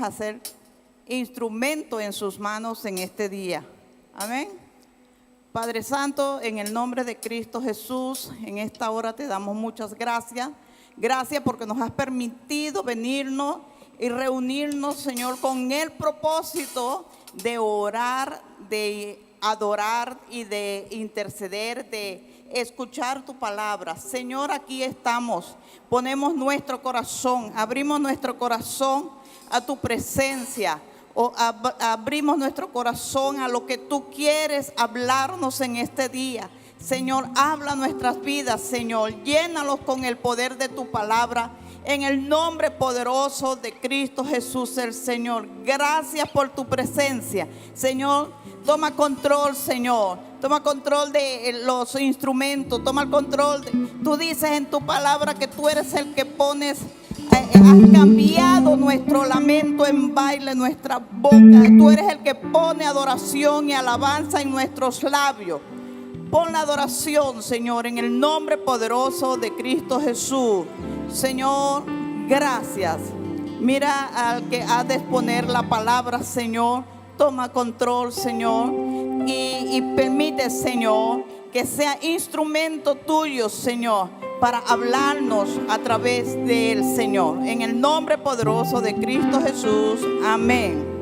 A ser instrumento en sus manos en este día. Amén. Padre Santo, en el nombre de Cristo Jesús, en esta hora te damos muchas gracias. Gracias porque nos has permitido venirnos y reunirnos, Señor, con el propósito de orar, de adorar y de interceder, de escuchar tu palabra. Señor, aquí estamos. Ponemos nuestro corazón, abrimos nuestro corazón a tu presencia. O abrimos nuestro corazón a lo que tú quieres hablarnos en este día. Señor, habla nuestras vidas, Señor. Llénalos con el poder de tu palabra. En el nombre poderoso de Cristo Jesús el Señor. Gracias por tu presencia. Señor, toma control, Señor. Toma control de los instrumentos. Toma el control. Tú dices en tu palabra que tú eres el que pones, has cambiado nuestro lamento en baile, nuestra boca. Tú eres el que pone adoración y alabanza en nuestros labios. Pon la adoración, Señor, en el nombre poderoso de Cristo Jesús. Señor, gracias. Mira al que ha de exponer la palabra, Señor. Toma control, Señor. Y permite, Señor, que sea instrumento tuyo, Señor, para hablarnos a través del Señor. En el nombre poderoso de Cristo Jesús. Amén.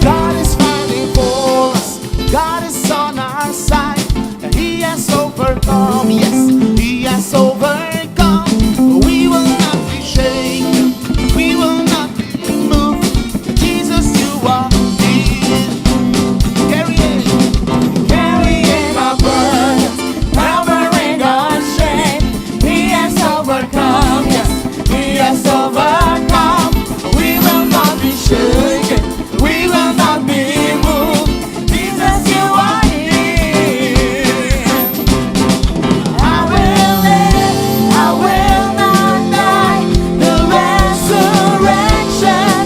God is fighting for us. God is on our side. And He has overcome. Yes, He has overcome. We will not be shaken. We will not be moved. Jesus, you are here. Carrying, carrying our burdens, covering our shame. He has overcome. Yes, He has overcome. We will not be shaken. We will not be moved. Jesus, you are here. I will live, I will not die. The resurrection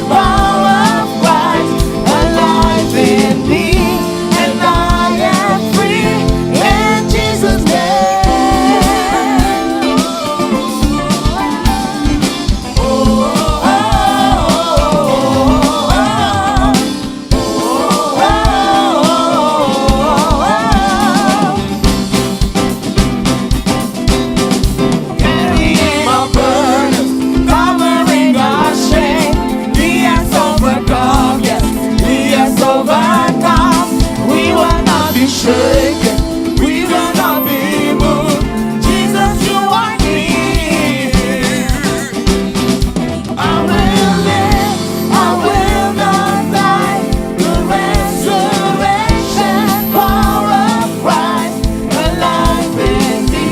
power of Christ alive in me, and I am free in Jesus' name. Oh, oh, oh, oh, oh. Carrying our burdens, covering our shame. He has overcome, yes, He has overcome. We will not be shaken, we will not be moved. Jesus, you are here. I will live, I will not die. The resurrection power of Christ alive in me,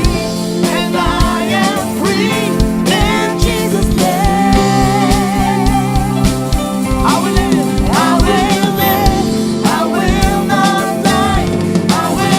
and I am free in Jesus' name. I will live, I will live, I will not die. I will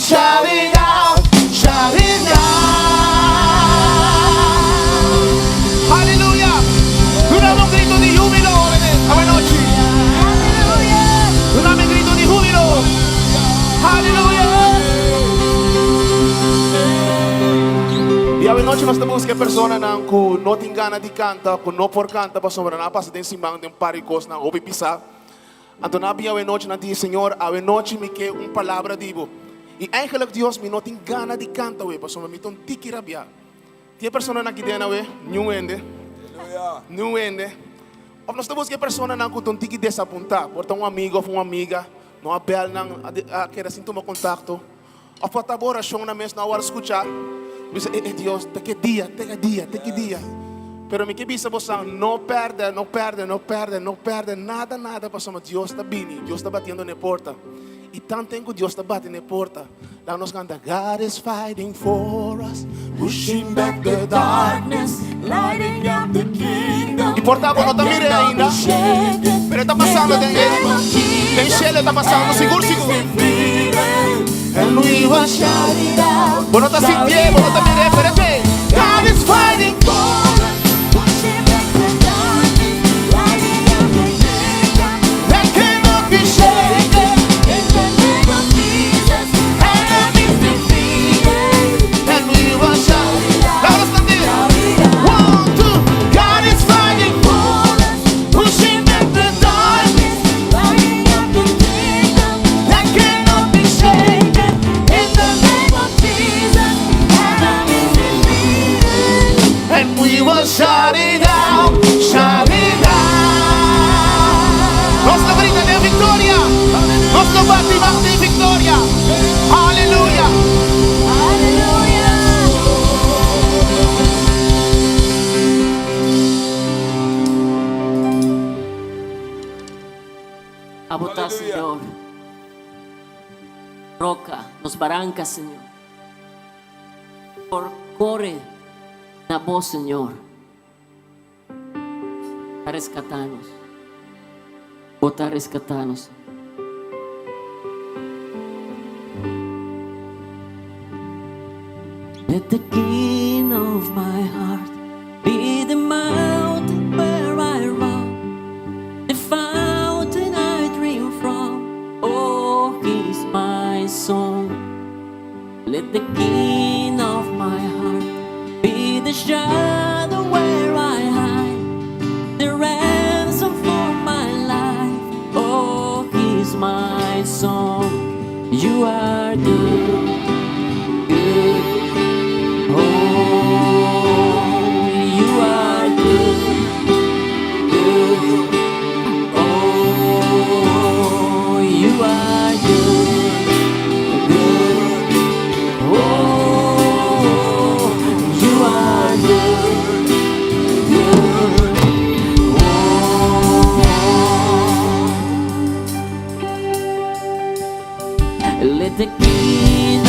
shout it out, shout it out. Aleluya! Duna un gritu di húbilo anochi. Duna un gritu di húbilo. Aleluya! I anochi nos ta buska personanan ku no tin gana di kanta, ku no por kanta, pasobra nan a pasa den siman den par di kosnan hopi pisá. Anto nan a bin anochi, nan di, Señor, anochi mi ke un palabra di bo. I eigenlijk, Dios, mi no tin gana di kanta, we, pasobra mi ta un tiki rabiá. Tin personanan aki den awe? Niun hende. Niun hende. Òf nos ta buska personanan ku ta un tiki desapuntá, por ta un amigu òf un amiga, no a bèl nan, a keda sin tuma kontakto. Òf por ta bo orashon nan mes no a wòrdu skuchá. Bisa, eh, eh, Dios, te ki dia, te ki dia, te ki dia. Pero mi ke bisa boso, no pèrdè, no pèrdè, no pèrdè, no pèrdè nada, nada, pasobra Dios ta bini, Dios ta batiendo na e porta. I tantu ku Dios ta bati na e porta, laga nos kanta, God is fighting for us, pushing back the darkness, lighting up the kingdom. I por ta no ta mir'é ainda, pero ta pasando den den shelu, ta pasando, sigur, sigur. And we will shout it out. Bo no ta sintiendo, bo no ta mir'é, pero ei, God is fighting for us, pushing back the darkness, lighting up the kingdom. That cannot be shaken. In the name of Jesus, enemies defeated. And we will shout it out. Laga nos kanta. Shout it out. One, two. God is fighting For us, pushing back the darkness lighting up the kingdom. That cannot be shaken. In the name of Jesus, enemies defeated. And we will shout it out, shout it out. Nos ta grita di viktoria. Nos ta bati di viktoria. Aleluya. Hallelujah. Abo ta, Señor. Roka, nos baranka, Señor. Por kore na bo, Señor. Pa reskatá nos. Bo ta reskatá nos. Let the king of my heart be the mountain where I run, the fountain I drink from. Oh, he's my song. Let the king of my heart be the shadow where I hide, the ransom for my life. Oh, he's my song. You are good, good. Oh, you are good, good. Oh, you are good, good. Oh, you are good, good. Oh, let the king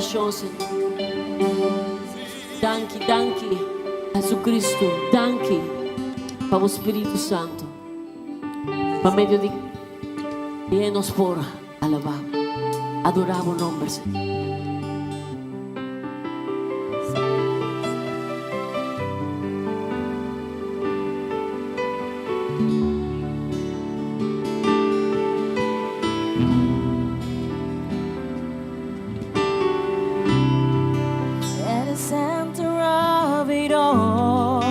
adorashon, Señor. Danki, danki, Jesucristo. Danki pa bo Spiritu Santu. Pa medio di dje nos por alabá, adorá bo nòmber, Señor. At the center of it all,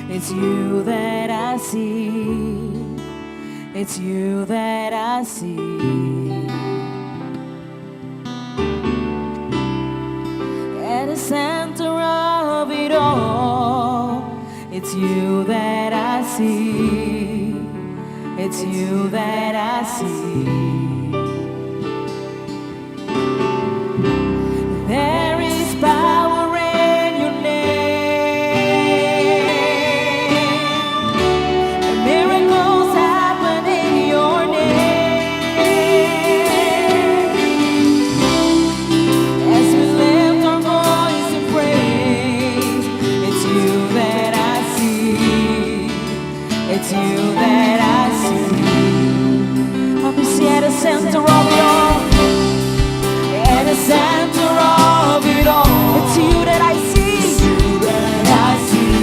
it's you that I see. It's you that I see. At the center of it all, it's you that I see. It's you that I see. There is power in your name. Miracles happen in your name. As we lift our voice in praise, it's you that I see. It's you that I see. Let me see at the center of it all. At the center of it all. It's you that I see. It's you that I see.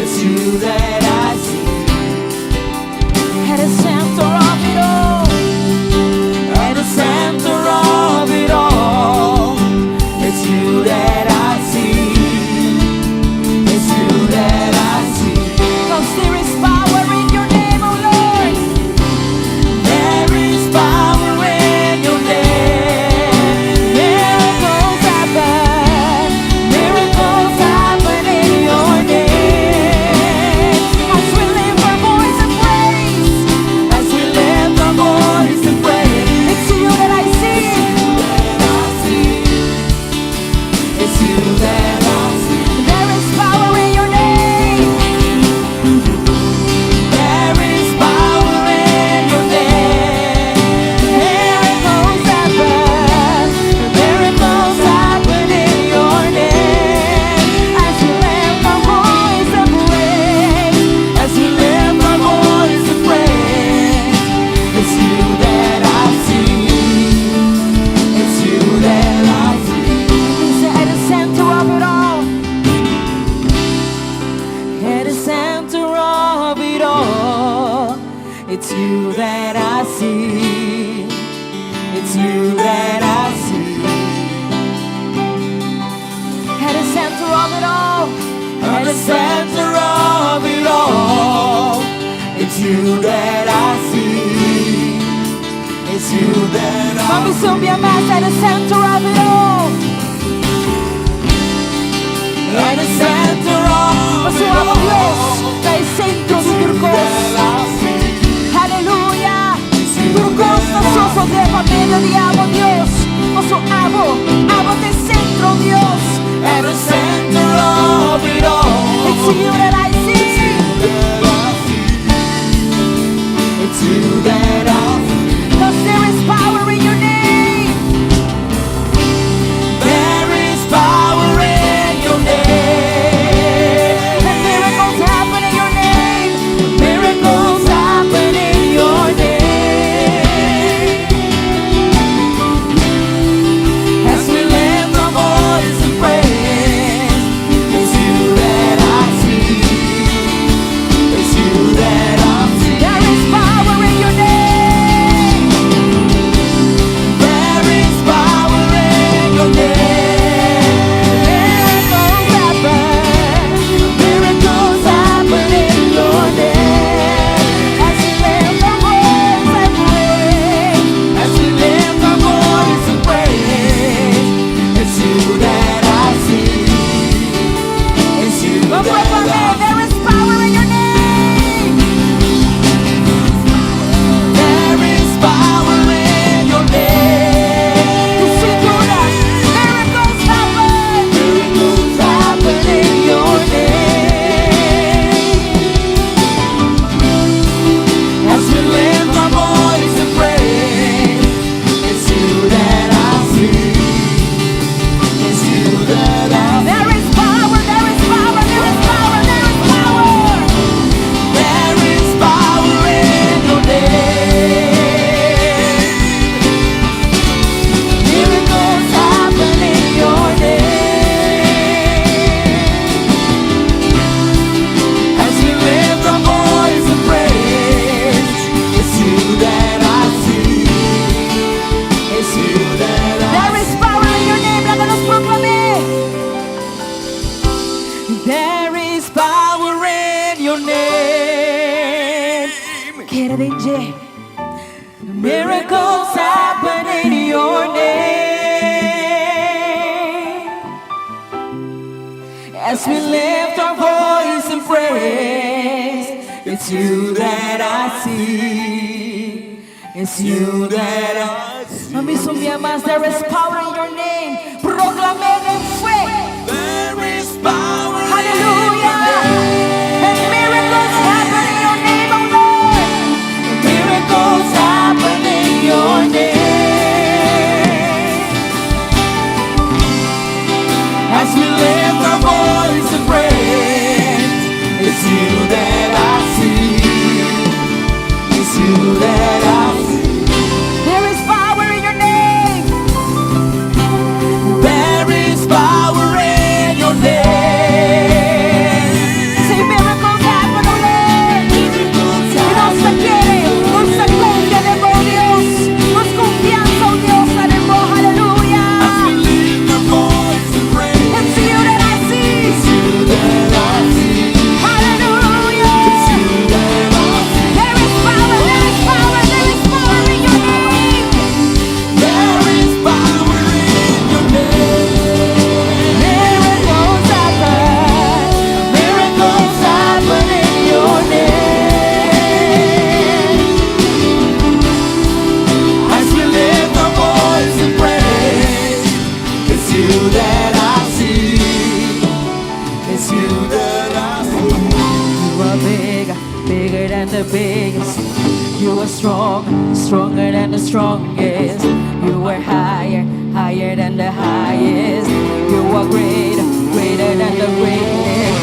It's you that I see. At the center of it all. At the center of it all. It's you that I see. It's you that I see. 'Cause there is power in your name, oh Lord. There is power in your name. Miracles happen. Miracles happen in your name. As we lift our voice and praise. As we lift our voice and praise. It's you that I see. That I see. It's you that I see. There is power in your name. There is power in your name. Miracles happen. Miracles happen in your name. As we lift our voice and praise. As we lift our voice and praise, it's you that I see. It's you that I see. He's at the center of it all. At the center of it all. It's you that I see. It's you that I see. At the center of it all. At the center of it all, it's you that I see. It's you that I Mami Zumbia Mass at the center of it all. At the center of Paso it abo Dios, all. ta e sentro di tur kos. That I see. Aleluya. Tur kos ta sosodé pa medio di abo Dios. Paso abo, abo ta e sentro Dios. At the center of it all. It's you that I see. That I see. It's you that I see. 'Cause there is power in your name. There is power in your name. And miracles happen in your name. Miracles happen in your name. As we Kere den dje. Miracles happen in your name. As we lift our voice in praise, it's you that I see. It's you that I see. Mami sumbia mas, there is power in your name. Proklam'é den fe. There is power in Hallelujah. And miracles happen in your name, oh Lord. Miracles happen in your name. As we lift our voice and praise, it's you that I see. It's you that I see. There is power in your name. There is power in your name. Say miracles happen, oh Lord. I nos ta kere, nos ta konfia den bo, Dios. Nos konfiansa, oh Dios, ta den bo, aleluya. As we lift our voice and praise, It's you that I see. it's you that I see. Hallelujah. It's you that I see. There is power, there is power, there is power in your name. There is power in your name. Miracles happen. Miracles happen in your name. As we lift our voice and praise, it's you that I see. It's you that I see. You are bigger, bigger than the biggest. You are strong, stronger than the strongest. You are higher, higher than the highest. You are greater, greater than the greatest.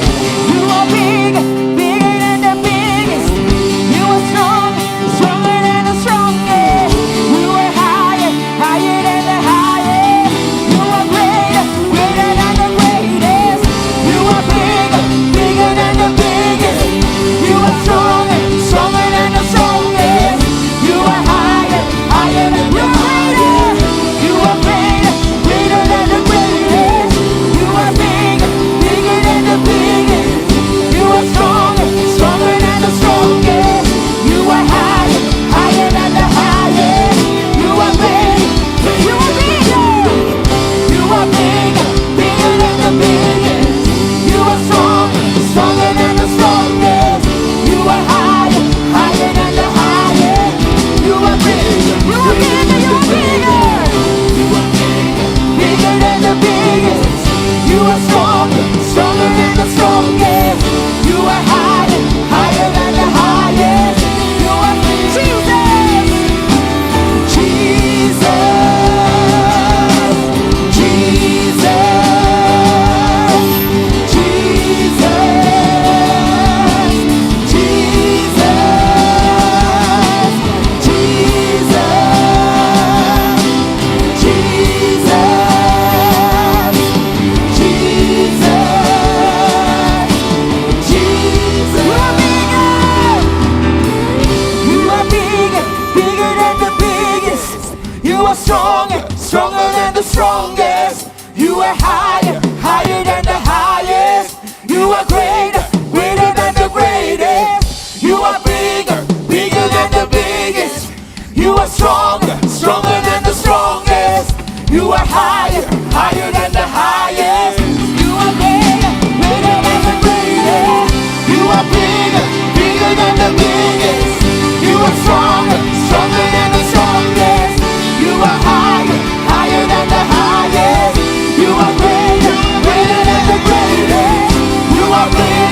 You are big, bigger than the biggest. You are strong, stronger than the strongest. You are higher, higher than the highest. You are greater, greater than the greatest. You are bigger, bigger than the biggest. You are stronger, stronger than the strongest. You are higher, higher than the highest. You are greater, greater than the greatest. You are bigger, bigger than the biggest. You are stronger, stronger than the strongest. You are higher, higher than the highest. You are big, you are bigger. You are bigger, bigger than the biggest. You are stronger, stronger than the strongest. You are higher, higher than the highest. You are bigger, you are bigger, you are bigger. You are bigger, bigger than the biggest. You are stronger, stronger than the strongest. You are higher, higher than the highest. You are Jesus. Jesus, Jesus, Jesus, Jesus, Jesus, Jesus, Jesus, Jesus. You are bigger. You are bigger, bigger than the biggest. You are stronger, stronger than the strongest. You are higher, higher than the highest. You are greater, greater than the greatest. You are bigger, bigger than the biggest. You are stronger, stronger than the strongest. You are higher, higher than the highest. You are greater, greater than the greatest. You are bigger, bigger than the biggest. You are stronger, stronger than the strongest. You are higher, higher than the highest. You are greater, greater than the greatest. You are bigger.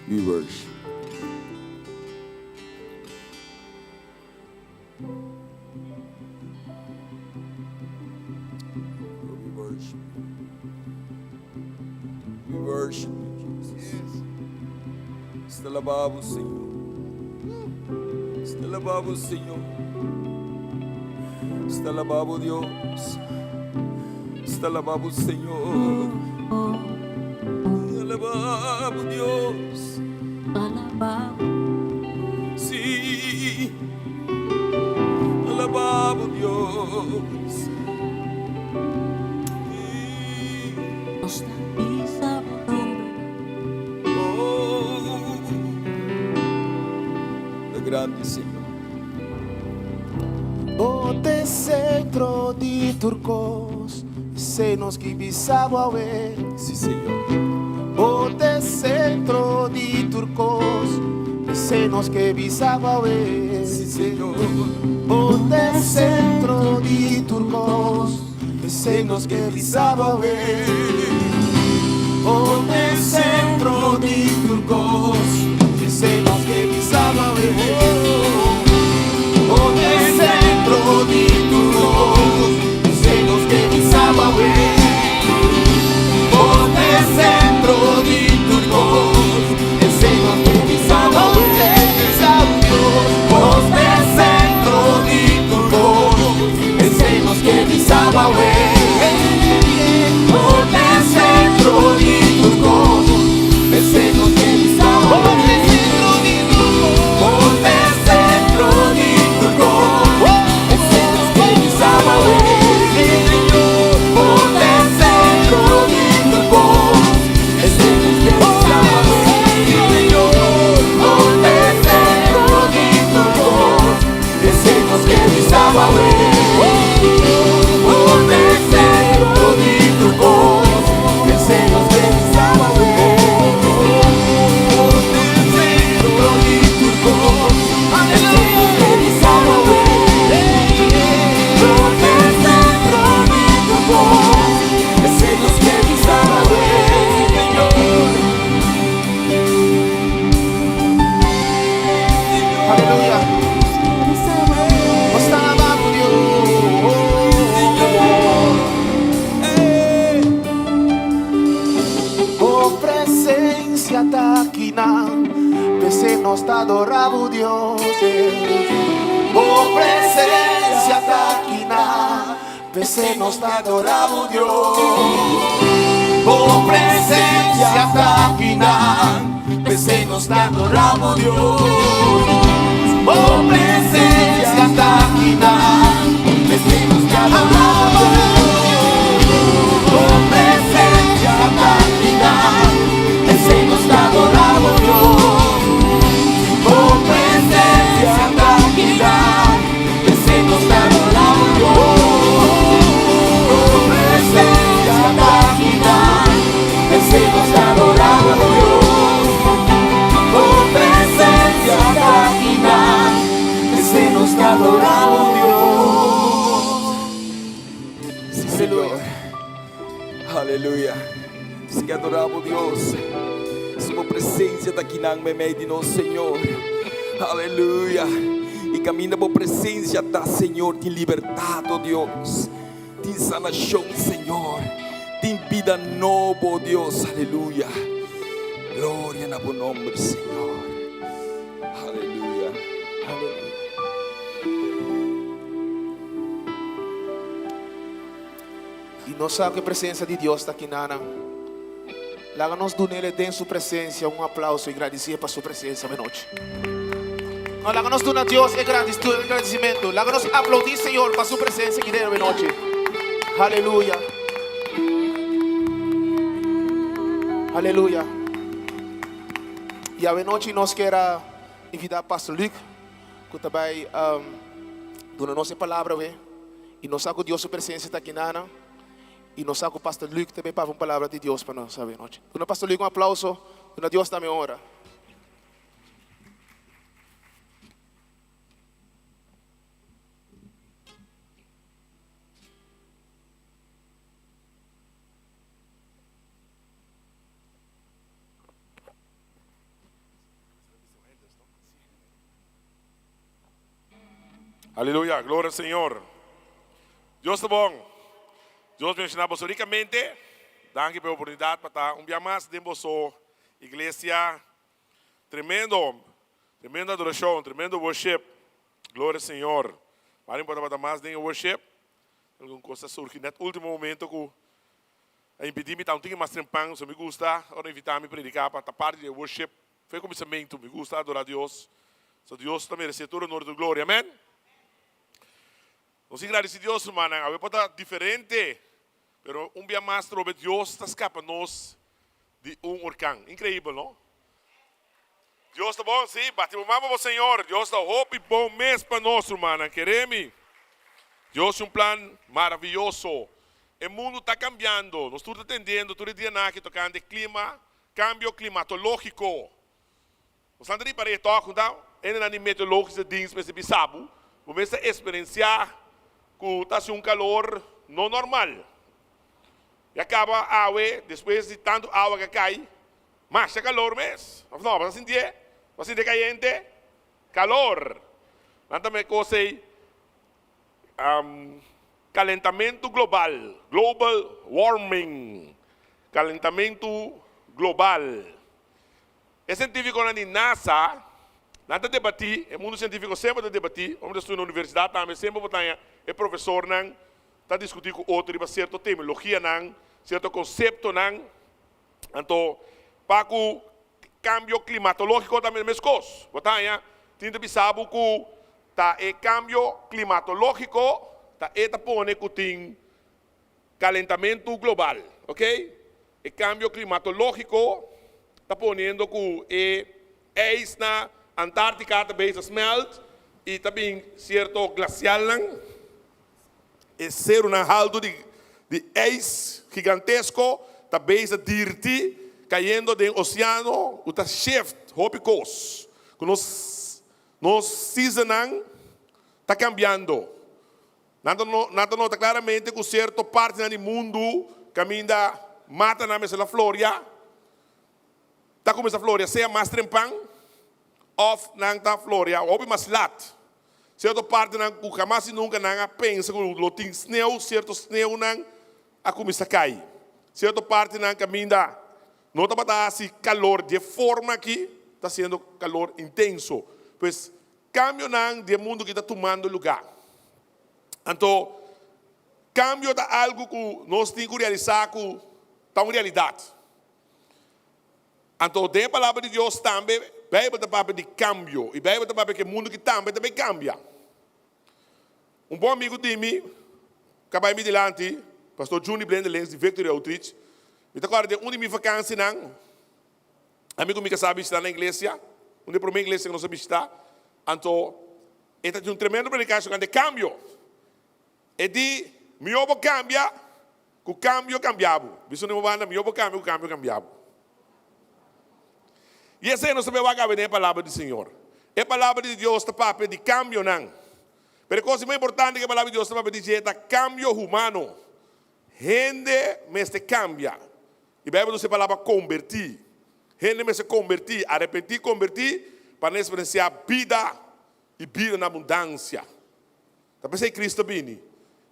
We worship. Lord, we worship you. We worship you, Jesus. Nos ta alabá bo, Señor. Nos ta alabá bo, Señor. Nos ta alabá bo, Dios. Nos ta alabá bo, Señor. Alabá bo, Dios. Alabá. Sí. Alabá bo, Dios. Sí. Nos ta bisa bo nomber. Oh, ta grandi, Señor. Bo ta e sentro di tur kos, esei nos ke bisa bo awe. Sí, Señor. Bo ta e sentro di tur kos, esei nos ke bisa bo awe. Sí, Señor. Bo ta e sentro di tur kos, esei nos ke bisa bo awe. Bo ta e sentro di tur kos, esei nos ke bisa bo awe. Bo ta e sentro di tur kos, esei nos ke bisa bo awe. Bo ta e sentro di tur kos, esei nos ke bisa bo awe. Bo ta e sentro di tur kos, esei nos ke bisa bo awe. Bo ta e sentro di tur kos, esei nos ke bisa bo awe. Bo ta e sentro di tur kos, esei nos ke bisa bo awe. Bo ta e sentro di tur kos, esei nos ke bisa bo awe. Bo ta e sentro di tur kos, esei nos ke bisa bo awe. Bo ta e sentro di tur kos, esei nos ke bisa bo awe. Bo ta e sentro di tur kos, esei nos ke bisa bo awe. Bo ta e sentro di tur kos, esei nos ke bisa bo awe. Aleluya. Nos ta alabá bo, Dios. Bo presensia ta akinan, p'esei nos ta adorá bo, Dios. Bo presensia ta akinan, p'esei nos ta adorá bo, Dios. Bo presensia ta akinan, p'esei nos ta adorá bo, Dios. Bo presensia ta akinan, p'esei nos ta adorá bo, Dios. Bo presensia ta akinan, p'esei nos ta adorá bo, Dios. Bo presensia ta akinan, p'esei nos ta adorá bo, Dios. Bo presensia ta akinan, p'esei nos ta adorá bo, Dios. Bo presensia ta akinan, p'esei nos ta adorá bo, Dios. Sí, Señor. Aleluya. Nos ke adorá bo, Dios. Si bo presensia ta akinan meimei di nos, Señor. Aleluya. I kaminda bo presensia ta, Señor, tin libertat, oh Dios. Tin sanashon, Señor. Tin bida nobo, Dios. Aleluya. Gloria na bo nòmber, Señor. Aleluya. Aleluya. I nos sa ku e presensia di Dios ta akinan. Laga nos dun'E den su presensia un aplouso i gradisié pa su presensia anochi. No, laga nos duna Dios e gradisimentu. Laga nos aploudí Señor pa su presensia aki den anochi. Aleluya. Aleluya. I anochi nos ke invitá Pastor Luc, ku ta bai duna nos e palabra, we. I nos sa ku Dios su presensia ta akinan. I nos sa ku Pastor Luc tambe pa un palabra di Dios pa nos anochi. Duna Pastor Luc un aplouso, duna Dios tambe honra. Aleluya, gloria al Señor. Dios ta bon. Dios bendiciona boso ricamente. Danki pa e oportunidad pa ta un bia mas den boso iglesia. Tremendo, tremendo adoracion, tremendo worship. Gloria al Señor. Mari mi por tabata mas den e worship. Algun cos a surgi net ultimo momento cu a impidi mi ta un tiki mas trempan. So mi gusta ora invita mi predica pa ta parti di e worship. Fe kuminsamentu, mi gusta adorá Dios. So Dios ta meresé tur honor i tur gloria. Amèn. Nos tin gradisí Dios, rumannan. Awe por ta diferente, pero un bia mas trobe Dios ta skapa nos di un orkan. Inkreibel, no? Dios ta bon, sí. Bati bo man pa bo Señor. Dios ta hopi bon mes pa nos, rumannan. Kere mi. Dios tin un plan maravioso. E mundu ta kambiando. Nos tur ta tendiendo tur e dianan aki tokante klima. Cambio climatologico. Nos nan ta riba e tok ta hendenan di meteorologische dienst mester bisa bo, bo mester experiencia cu ta haci un calor no normal. Ya caba awe despues di tanto awa cu a cay, masha calor mes, of no? Bo ta sintié? Bo ta sinti e cayente? Calor! Nan ta mester cos ey Calentamentu global, global warming, calentamentu global. E cientificonan di NASA, nan ta debati, e mundo cientifico semper ta debati, ora mi ta studia na universidad tambe semper bo ta haña e profesornan ta discuti cu otro riba cierto terminologianan, cierto conceptonan. Anto pa ku kambio klimatológiko ta meskos. Bo ta haña tin ta bisa bo ku ta e kambio klimatológiko ta e ta pone ku tin kalentamentu global, oke. E kambio klimatológiko ta poniendo ku e ijs na Antártika ta bezig smelt i ta bin sierto glasialnan. E serunan haltu di di ijs gigantesko ta bezig dirti kayendo den oseano ku ta shift hopi kos ku nos nos seasonnan ta kambiando. Nan ta nan ta nota klaramente ku sierto partinan di mundu kaminda matanan mester la floria ta kuminsá floria sea mas trempan òf nan ta floria hopi mas lat. Sierto partinan ku hamas i nunka nan a pensa ku lo tin sneu, sierto sneunan a kuminsá kai. Sierto partinan kaminda no tabata hasi kalor di e forma aki, ta hasiendo kalor intenso. Pues, kambionan di e mundu aki ta tumando lugá. Anto, kambio ta algu ku nos tin ku realisá ku ta un realidat. Anto den e Palabra di Dios tambe Bijbel ta papia di cambio y Bijbel ta papia cu e mundo aki tambe ta bay cambia. Un bon amigo di mi ca bay mi dilanti, Pastor Juni Blendelings di Victory Outreach, mi ta corda den un di mi vacancienan, ami cu mi casa a bishita na iglesia, un di e prome iglesia cu nos a bishita, anto e ta tin un tremendo predicacion tocante cambio. E di, Mihó bo kambia ku kambio kambia bo. Bisa un di bo banda, Mihó bo kambia ku kambio kambia bo. I esei nos ta bai wak awe den e Palabra di Señor. E Palabra di Dios ta papia di kambionan. Pero e kos di mas importante ku e Palabra di Dios ta papia di dje ta kambio humano. Hende mester kambia. I Beibel ta usa e palabra kombertí. Hende mester kombertí, arepentí, kombertí pa nan eksperensiá bida i bida na abundansia. Ta p'esei Cristo a bini.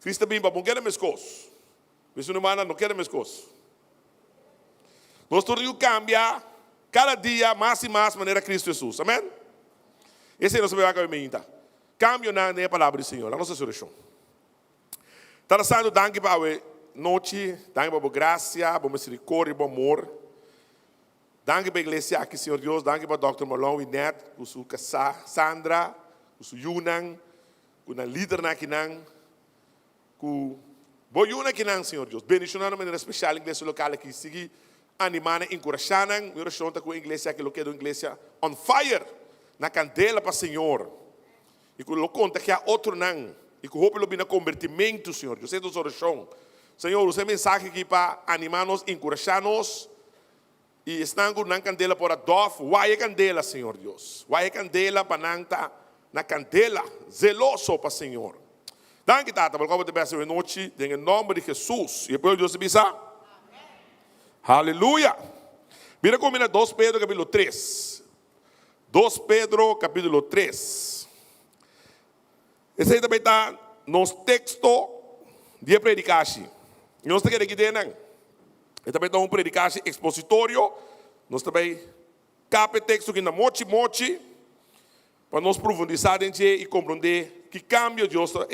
Cristo a bini pa bo no keda meskos. Bisa un hermana, no keda meskos. Nos tur tin ku kambia kada dia mas i mas manera Cristo Jesus. Amen? Esei nos ta bai wak awe mainta. Kambionan den e palabra di Señor. Laga nos hasi orashon. Tata Santu, danki pa awe nochi. Danki pa bo grasia, bo misericordia, bo amor. Danki pa iglesia aki, Señor Dios. Danki pa Dòkter Malone Winet ku su kasá Sandra, ku su yunan, ku nan lidernan akinan, ku Bo yunan akinan, Señor Dios. Bendishoná nan manera spesial iglesia lokal aki. Sigui animá nan, enkurashá nan. Mi orashon ta ku e iglesia aki lo keda un iglesia on fire, na kandela pa Señor, i ku lo kontagiá otronan, i ku hopi lo bini na kombertimentu, Señor Dios. Esei ta nos orashon. Señor, usa e mensahe aki pa animá nos, enkurashá nos. I esnan ku nan kandela por a dòf, wai e kandela, Señor Dios. Wai e kandela pa nan ta na kandela, zeloso pa Señor. Danki, Tata, pa loke bo ta bes awe nochi, den e nòmber di Hesus. I e pueblo di Dios ta bisa, Aleluya! Bira ku mi na Dos Pedro kapítulo tres. Dos Pedro kapítulo tres. Esei ta bay ta nos teksto di e predikashi. I nos ta kere kite nan. E ta bay ta un predikashi ekspositorio. Nos ta bay kap e teksto ki na mochi mochi pa nos profundisá den dje i komprondé ki kambio Dios ta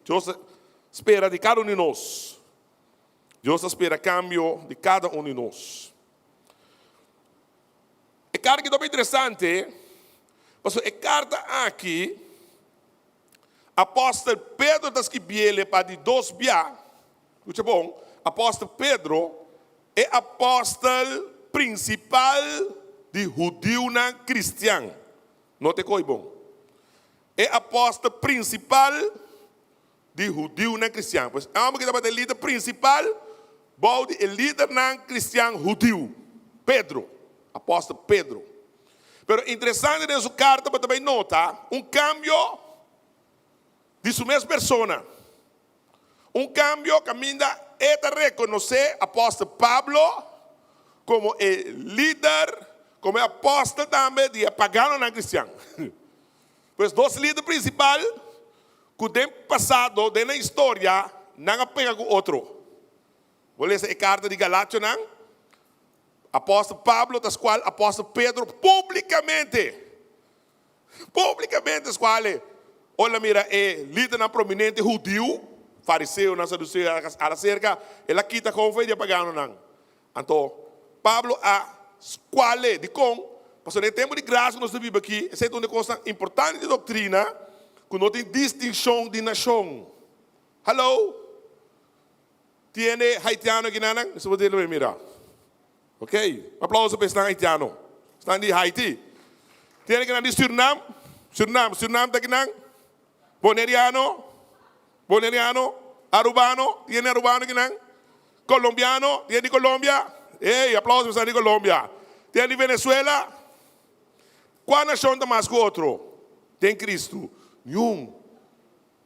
Dios ta spera di kada un di nos. Dios ta spera kambio di kada un di nos. E karta aki ta hopi interesante pasobra e karta aki apòstel Pedro ta skibiel pa di dos bia. Skucha bon, apòstel Pedro, e apòstel prinsipal di hudiunan kristian. No te kohe bon. E apòstel prinsipal di hudiunan kristian. Pues e hòmber ki tabata e lider prinsipal bou di e lidernan kristian hudiu, Pedro, apòstel Pedro. Pero interesante den su karta bo ta bai nota un kambio di su mes persona. Un kambio kaminda e ta rekonosé apòstel Pablo komo e lider, komo e apòstel tambe di e paganonan kristian. Pues dos lider prinsipal ku den pasado, den nan historia, nan a pega ku otro. Bo lesa e karta di Galationan, apòstel Pablo ta skual apòstel Pedro públikamente. Públikamente skual e. Ora el a mira e lidernan prominente hudiu, fariseonan, saduseonan, a aserka, el a kita kon fe di e paganonan. Anto, Pablo a skual'é. Dikon? Pasobra den e tempu di grasia ku nos ta biba aki, esei ta un di e kosnan importante di doktrina, ku no tin distinshon di nashon. Hallo! Tin hende haitiano aki nan? Mester por dele mira. Ok, un aplauso pa esnan haitiano, esnan di Haiti. Tin hende kinan di Surinam? Surinam, Surinam ta kinan? Boneriano? Boneriano, Arubano, tin hende Arubano kinan? Colombiano, tin hende di Colombia? Ey, aplauso pa esnan di Colombia. Tin hende di Venezuela? Kua nashon ta mas ku otro den Cristo? Niun.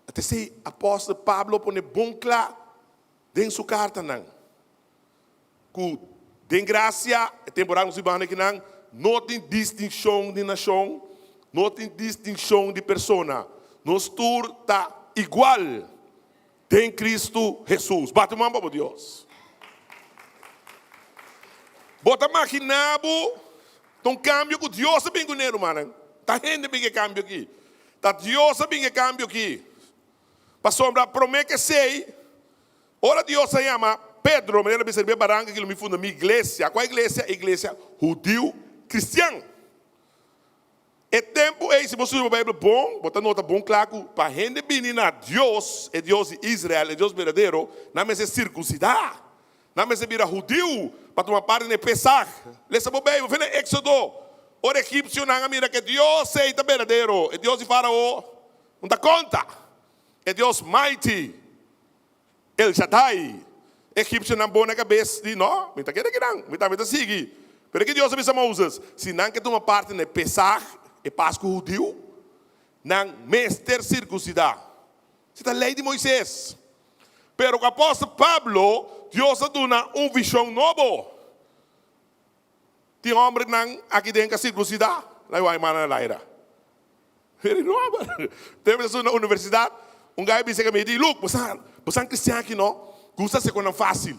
Ta esei apòstel Pablo pone bon kla den su kartanan. Ku den grasia, e temporada nos bibando akinan, no tin distinshon di nashon, no tin distinshon di persona. Nos tur ta igual den Kristu Hesus. Bati un man pa bo Dios. Bo ta maginá bo ta un kambio ku Dios a bin kuné, rumannan? Ta hende bin e kambio aki. Ta Dios a bin e kambio aki. Pasobra promé ku esei, Ora Dios a yama Pedro, manera bisa riba e baranka ki lo mi funda mi iglesia. Kua iglesia? E iglesia hudiu kristian. E tempu ei, si bo studia bo Beibel bon, bo ta nota bon kla ku pa hende bini na Dios, e Dios di Israel, e Dios berdadero, nan mester sirkunsidá. Nan mester bira hudiu pa tuma parti na e Pesach. Lesa bo Beibel, fen na Éksodo. Ora egipsionan a mira ku e Dios ei ta berdadero, e Dios di Fárao no ta konta. E Dios mighty. El Shaddai. Egipsionan bo na kabes di, No, mi ta kere kinan, mi tambe ta sigui. Pero ke Dios a bisa Moses? Si nan ke tuma parti na e Pesach, e Pasku hudiu, nan mester sirkunsidá. Esei ta lei di Moises. Pero ku apòstel Pablo, Dios a duna un vishon nobo. Tin hòmbernan aki den ka sirkunsidá? Lai wak e mannan na laira. Very normal. Tempu mi ta studia na universidat, un guy bisa ku mi, di, Look, bo sa, bo sa kristian aki no, gusta hasi konan fásil.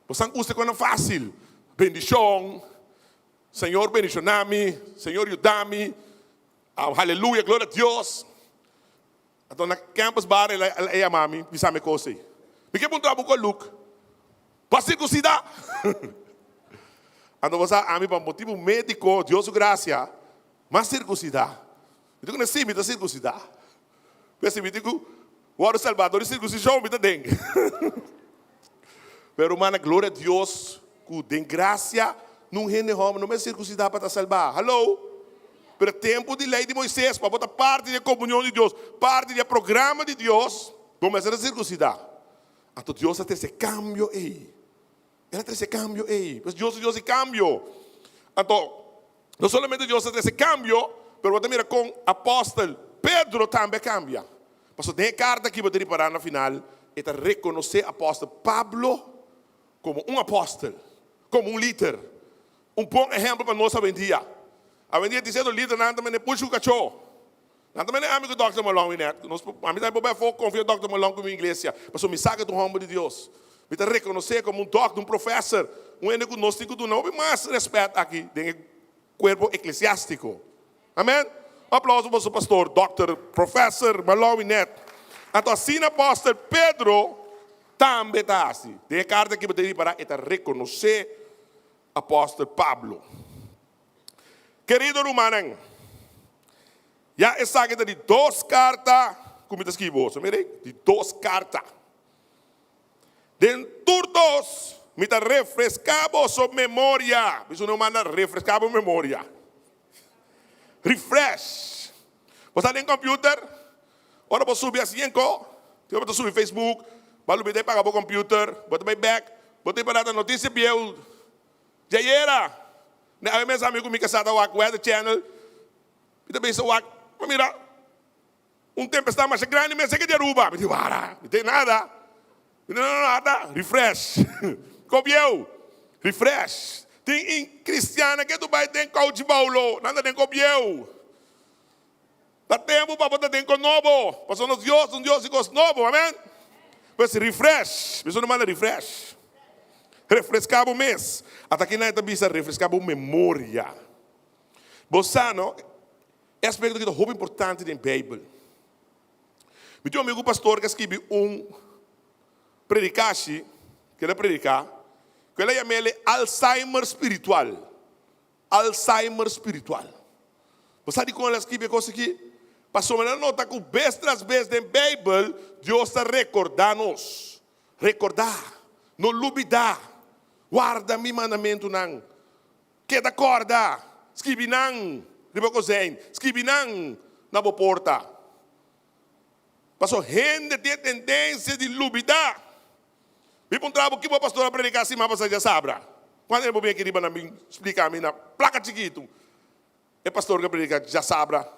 Bo sa gusta konan fásil. Bendishon, Señor bendishoná mi, Señor yuda mi, haleluya, gloria a Dios. Anto na campus bar el a yama mi, bisa mi e kos ei. Mi ke puntra bo ku Luke, bo a sirkunsidá? Anto bo sa, ami pa motibu médiko, Dios su grasia, mi a sirkunsidá. Mi ta ku si, mi ta sirkunsidá. P'esei mi tin ku wòrdu salbá dor di sirkunsishon, mi ta den. Pero rumannan, gloria a Dios ku den grasia nun hende hòmber no mester sirkunsidá pa ta salbá. Hallo! Pero tempu di lei di Moisés, pa bo ta parti di e komunion di Dios, parti di e programa di Dios, bo mester ta sirkunsidá. Anto Dios a trese kambio ei. El a trese kambio ei. Pues Dios ta Dios di kambio. Anto, no solamente Dios a trese kambio, pero bo ta mira kon apòstel Pedro tambe a kambia. Pasobra den e karta aki bo ta ripará na final, e ta rekonosé apòstel Pablo komo un apòstel, komo un lider. Un bon ehèmpel pa nos awendia. Awendia tin sierto lidernan ta mende pushi ku kachó. Nan ta mende ami ku Dòkter Malone net. Nos por, ami tambe por bai afó konfia Dòkter Malone ku mi iglesia, pasobra mi sa ku e ta un hòmber di Dios. Mi ta rekonosé komo un dòkter, un profèser, un hende ku nos tin ku duna hopi mas rèspèt aki den e kuerpo eklesiástiko. Amèn. Un aplauso pa boso pastor, Dòkter, Profèser Malone net. Anto asina apòstel Pedro tambe ta hasi. Den e karta aki bo ta ripará e ta rekonosé apòstel Pablo. Kerido rumannan, ya esaki ta di dos karta ku mi ta skibi boso. Mira ei, di dos karta. Den tur dos mi ta refreská boso memoria. Bisa un manda refreská bo memoria. Refresh. Bo sa den computer, ora bo subi así en ko, tin ora bo ta subi Facebook, bo a lubida di paga bo computer, bo ta bai bek, bo ta para ta notisia bieu. Djayera, ne awe mes ami ku mi kasá ta wak Weather Channel, mi ta bisa wak, ma mira, un tempestad masha grandi mes seke di Aruba. Mi di, wara, mi tin nada. Mi di, no, no, no, ata, refresh. Kobieu, refresh. Tin in kristiannan ke tu bai den kouchi boulo, nan ta den kobieu. Ta tempu pa bo ta den kos nobo, pasobra nos Dios ta un Dios di kos nobo, amen. Pues refresh, mi solo manda refresh. Refreská bo mes. Ata kinan e ta bisa refreská bo memoria. Bo sa no, e aspekto aki ta hopi importante den Beibel. Mi tin un amigu pastor ku a skibi un predikashi, ku el a prediká, ku el a yam'el e Alzheimer spiritual. Alzheimer spiritual. Bo sa dikon el a skibi e kos aki? Pasobra el a nota ku bes tras bes den Beibel Dios ta rekordá nos, Rekordá, no lubidá, warda mi mandamentunan, keda kòrda, skibi nan riba kozijn, skibi nan na bo porta. Pasobra hende tin e tendensia di lubidá. Mi puntra bo ki bo pastor a prediká siman pasá djasabra? Kuantu hende bo bin aki riba nan bin splika mi na plaka chikitu e pastor ku a prediká djasabra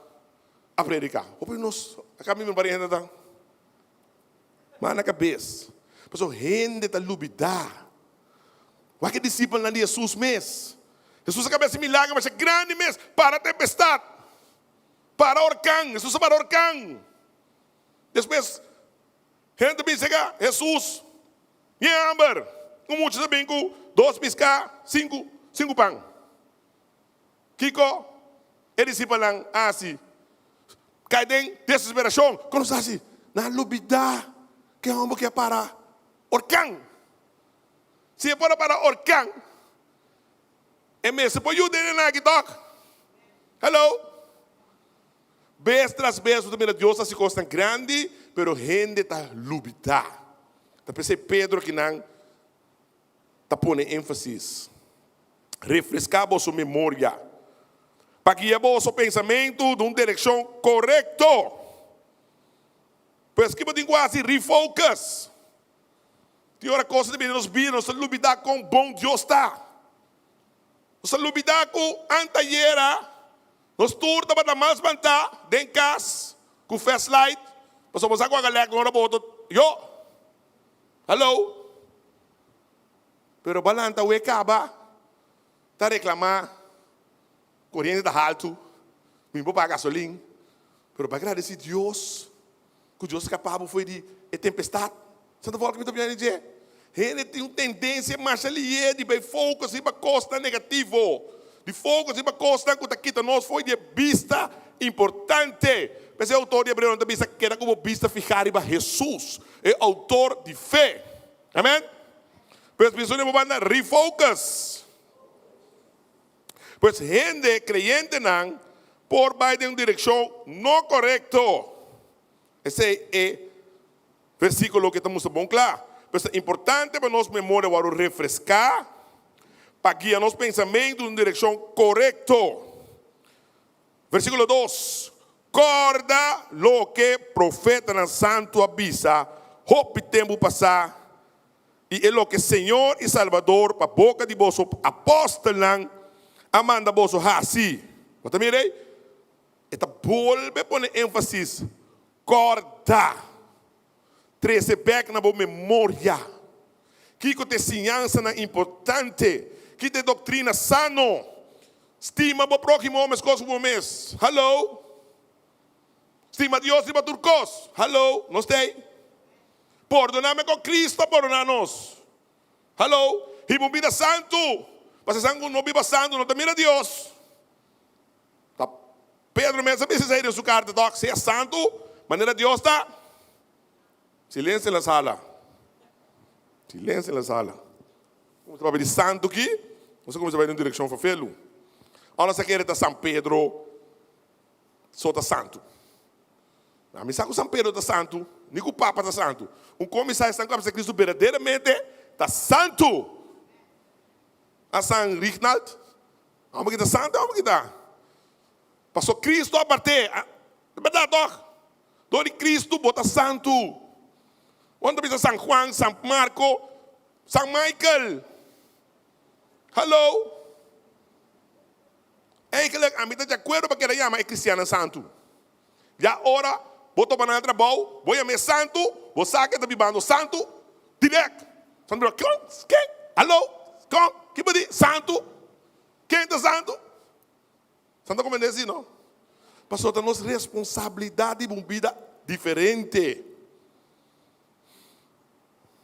a prediká? Hopi nos a kambia mi pariente ta man na kabes. Pasobra hende ta lubidá. Wak e disipelnan di Hesus mes. Hesus a kaba hasi milager masha grandi mes, para tempestat, para orkan. Hesus a para orkan. Despues Hende ta bisa ka Hesus, Mi hamber. Un mucha ta bin ku dos piská, sinku, sinku pan. Kiko e disipelnan a hasi? Kai den desesperashon. Kon nos hasi? Nan a lubidá ku e hòmber ke a para orkan. Si e por a para orkan, e mester por yuda e nenan aki tòg? Hello? Bes tras bes bo ta mira Dios hasi kosnan grandi, pero hende ta lubidá. Ta p'esei Pedro akinan ta pone énfasis, Refreská boso memoria, pa guia boso pensamentu den un direkshon korekto. Pues ki bo tin ku hasi? Refocus. Tin ora kos ta bini den nos bida, nos ta lubidá kon bon Dios ta. Nos ta lubidá ku antayera nos tur tabata mas bantá den kas ku flashlight pasobra bo sa ku a galèk ora bo otro yo. Hallo. Pero bo a lanta awe kaba ta reklamá koriente ta haltu, mi por paga gasolin, pero bo a gradesí Dios Ku Dios skapá bo fo'i di e tempestat. Sa ta vòlta mi ta opiná di dje? Hende tin un tendensia masha lié di bai focus riba kosnan negativo, di focus riba kosnan ku ta kita nos fo'i di e bista importante. P'esei e outor di Hebreonan ta bisa, Keda ku bo bista fihá riba Hesus, e outor di fe. Amèn? Pues bisa un bo banda refocus. Pues hende kreyentenan por bai den un direkshon no korekto. Esei e versíkulo ke ta mustra bon kla. Pues ta importante pa nos memoria wòrdu refreská pa guia nos pensamentu den un direkshon korekto. Versíkulo dos, Kòrda loke profetanan santu a bisa hopi tempu pasá i e loke Señor i Salbador pa boka di boso apòstelnan a manda boso hasi. Bo ta mira ei? E ta bolbe pone énfasis, Kòrda! Trese bèk na bo memoria kiko ta e siñansanan importante, ki ta e doktrina sano. Stima bo próhimo meskos ku bo mes. Hallo! Stima Dios riba tur kos. Hallo, nos ta ei? Pordoná me kon Cristo a pordoná nos. Hallo, hiba un bida santu. Pasobra esnan ku no biba santu no ta mira Dios. Ta Pedro mes a bisa esei den su karta tòg, Sea santu manera Dios ta. Silensio en la sala. Silensio en la sala. Como ta papia di santu aki, nos a kuminsá bai den un direkshon fafelu. Ora nos a kere ta San Pedro so ta santu. Na mi sa ku San Pedro ta santu, ni ku Papa ta santu. Un komisario esnan ku a bisa Kristu berdaderamente ta santu. A San Rignald, homber ki ta santu, homber ki ta. Paso Kristu a part'é. Ta bèrdat tòg? Dor di Kristu bo ta santu. Wan ta bisa San Juan, San Marko, San Michael. Hallo. Eigenlijk ami ta di akuerdo pa keda yama e kristiannan santu. Ya ora bo topa nan na trabou, bo yama e santu, bo sa ke ta bibando santu, dirèkt. Santu ta kon? Ken? Hallo? Kon? Ki bo di? Santu? Ken ta santu? San ta komprendé si no? Pasobra ta nos responsabilidat di un bida diferente.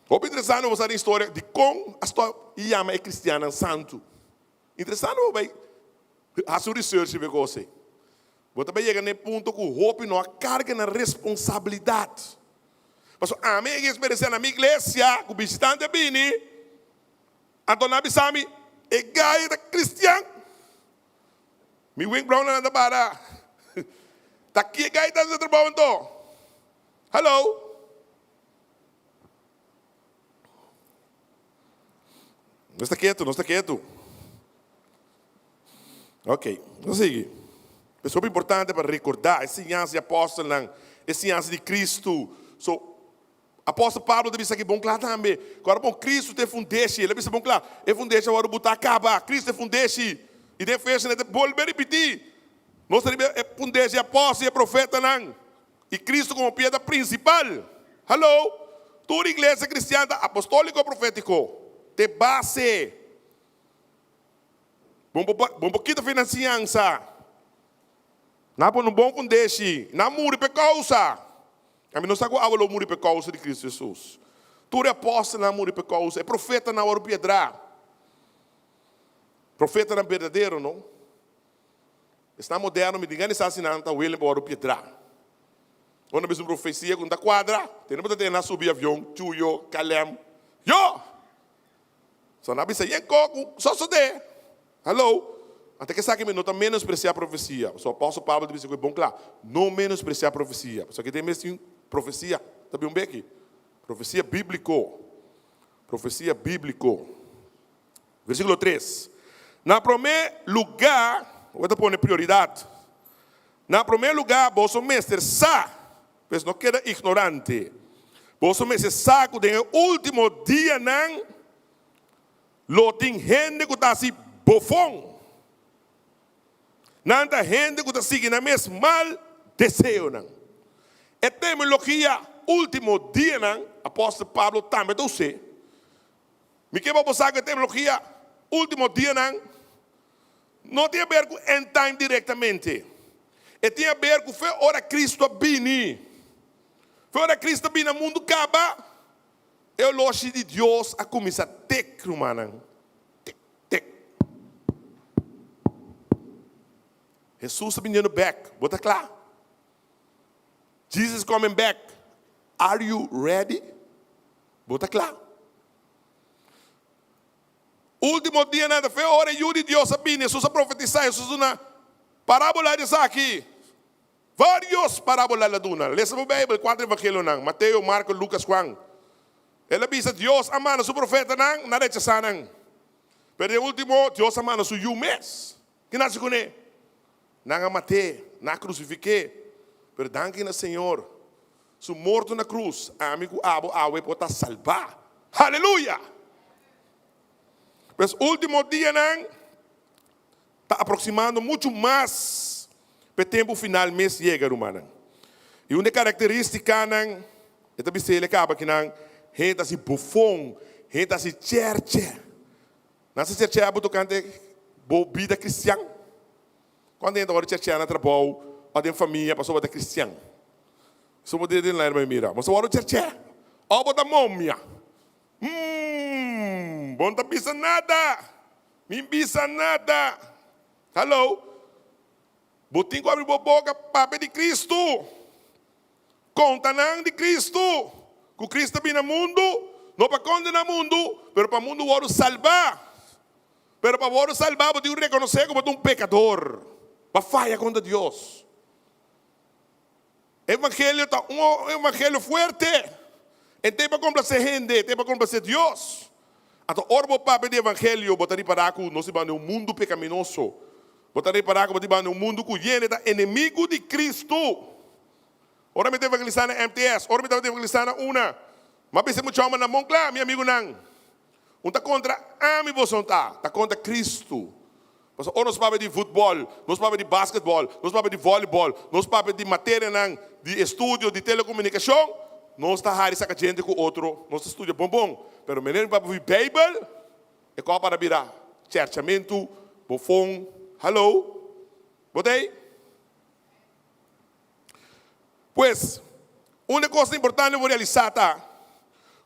Hopi interesante bo sa den historia dikon a stòp i yama e kristiannan santu. Interesante bo bai hasi un research riba e kos ei. Bo ta bai yega na e punto ku hopi no a karga nan responsabilidat. Pasobra ami a eksperensiá na mi iglesia ku bishitante a bini, anto nan a bisa mi, e gai ta kristian. Mi wenkbrauwnan ta para. Ta ki e gai ta hasi trabou anto? Hallo? Nos ta ketu, nos ta ketu. Ok, nos sigui. Es hopi importante pa rekordá e siñansa di apòstelnan, e siñansa di Kristu. So, Apòstel Pablo ta bisa aki bon kla tambe, ku ora bon Kristu ta e fundeshi, el a bisa bon kla, e fundeshi awor bo ta kaba, Kristu ta e fundeshi. I den Efesionan e ta bolbe ripití, nos ta riba e fundeshi di apòstel i e profetanan, i Kristu komo piedra prinsipal. Hallo! Tur iglesia kristian ta apostóliko profétiko, ta e base. Bon por kita fe nan siñansa. Nan a pone un bon fundeshi. Nan a muri pa e kousa. Ami no sa ku awe lo muri pa e kousa di Kristu Hesus. Tur e apòstelnan a muri pa e kousa. E profetanan a wòrdu piedrá. Profetanan berdadero, no? Esnan moderno mi tin gana di sa si nan ta willing pa wòrdu piedrá. Ora nan bisa un profesia ku no ta kuadra, tene bo ta tene nan subi avion, Chuyo, KLM. Yo! So nan a bisa yen ko ku sosodé. Hallo! Ante ke esaki mi no ta menospresiá profesia. Pasobra apòstel Pablo ta bisa ku e bon kla, No menospresiá profesia. Pasobra aki den mes tin profesia ta bin un beki. Profesia bíbliko. Profesia bíbliko. Versíkulo tres. Na promé lugá, bo ta pone prioridat. Na promé lugá boso mester sa, pues no keda ignorante. Boso mester sa ku den e último dianan lo tin hende ku ta hasi bofon. Nan ta hende ku ta sigui nan mes mal deseonan. E terminologia último dianan, apòstel Pablo tambe ta us'é. Mi ke pa bo sa ku e terminologia último dianan no tin aber ku end time direktamente. E tin aber ku fe ora Kristu a bini. Fe ora Kristu a bini na mundu kaba, e oloshi di Dios a kuminsá tek, rumannan. Tek, tek. Hesus ta biniendo bèk. Bo ta kla? Jesus is coming back. Are you ready? Bo ta kla? Último dianan ta fe ora e Yu di Dios a bini. Hesus a profetisá, Hesus duna parábola di esaki. Vários parábola el a duna. Lesa bo Beibel, kuater evangelionan, Mateo, Marko, Lukas, Juan. El a bisa, Dios a manda su profetanan, nan a rechasá nan. Pero den último, Dios a manda su Yu mes. Ki nan hasi kuné? Nan a mat'é, nan a krusifik'é. Pero danki na Señor, su morto na krus, ami ku abo awe por ta salbá. Haleluya! Pues último dianan ta aproksimando muchu mas pa e tempu final mes yega, rumannan. I un di e karakterístikanan, e ta bis'é el kaba kinan, hende ta hasi bofon, hende ta hasi chèrchè. Nan sa chèrchè bo tokante bo bida kristian? Kuantu hende ta wòrdu chèrchè na trabou òf den famia pasobra bo ta kristian? Su bo den laira bai mira. Bo sa wòrdu chèrchè. Òf bo ta momia. Umm, bo no ta bisa nada. Mi bisa nada. Hallo. Bo tin ku abri bo boka papia di Kristu. Konta nan di Kristu. Ku Kristu a bini na mundu, no pa kondená mundu, pero pa mundu wòrdu salbá. Pero pa wòrdu salbá bo tin ku rekonosé ku bo ta un pekador. Bo a faya kontra Dios. Evangelio ta un evangelio fuerte. E ta pa komplasé hende, e ta pa komplasé Dios. Anto ora bo papia di evangelio, bo ta ripará ku nos ta biba den un mundu pekaminoso. Bo ta ripará ku bo ta biba den un mundu ku hende ta enemigu di Kristu. Ora mi ta evangelisá na MTS, ora mi tabata evangelisá na una, mi a bisa e mucha hòmber nan bon kla, mi amigunan, Un ta kontra ami boso no ta, ta kontra Kristu. Pasobra ora nos papia di futbòl, nos papia di basketbòl, nos papia di vòlibòl, nos papia di materianan di estudio di telekomunikashon, nos ta hari saka djente ku otro, nos ta studia bon bon. Pero manera mi papia di Beibel, e kòp a bira chèrchamentu, bofon, hallo, bo ta ei? Pues, un di e kosnan importante bo realisá ta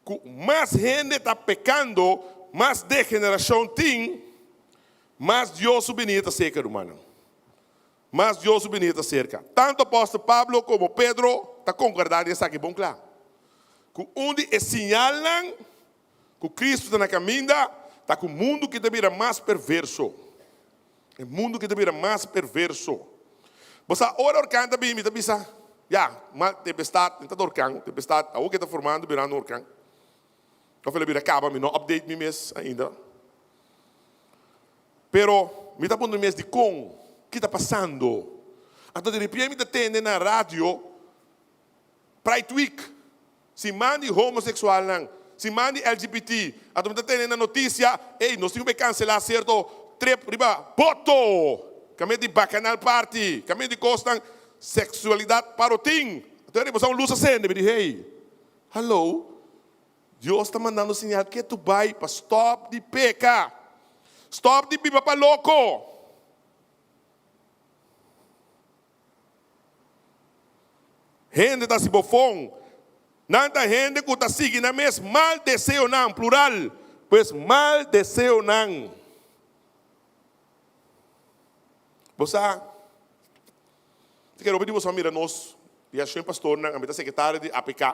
ku mas hende ta pekando, mas degenerashon tin, mas Dios su binida ta serka, rumannan. Mas Dios su binida ta serka. Tantu apòstel Pablo komo Pedro ta konkordá den esaki bon kla, ku un di e siñalnan ku Kristu ta na kaminda ta ku mundu ki ta bira mas perverso. E mundu ki ta bira mas perverso. Bo sa, ora orkan ta bini, mi ta bisa, ya, ma tempestad, no ta orkan, tempestad, awor ke ta formando birando un orkan. Of el a bira kaba, mi no update mi mes ainda. Pero mi ta puntra mi mes dikon, ki ta pasando? Anto di repente mi ta tende na radio, Pride Week, siman di homoseksualnan, siman di LGBT, anto mi ta tene na notisia, ey, nos tin ku bai kanselá sierto trip riba boto, kaminda di bakanal party, kaminda di kosnan seksualidat parotin. Anto e riba sa un lus a sende, mi di, hey, hallo, Dios ta mandando señal ke tu bai pa stòp di peka, stòp di biba pa loko. Hende ta hasi bofon. Nan ta hende ku ta sigui nan mes mal deseonan, plural, pues mal deseonan. Bo sa, si kere hopi di boso a mira nos di Ashon Pastornan, ami ta sekretario di APK,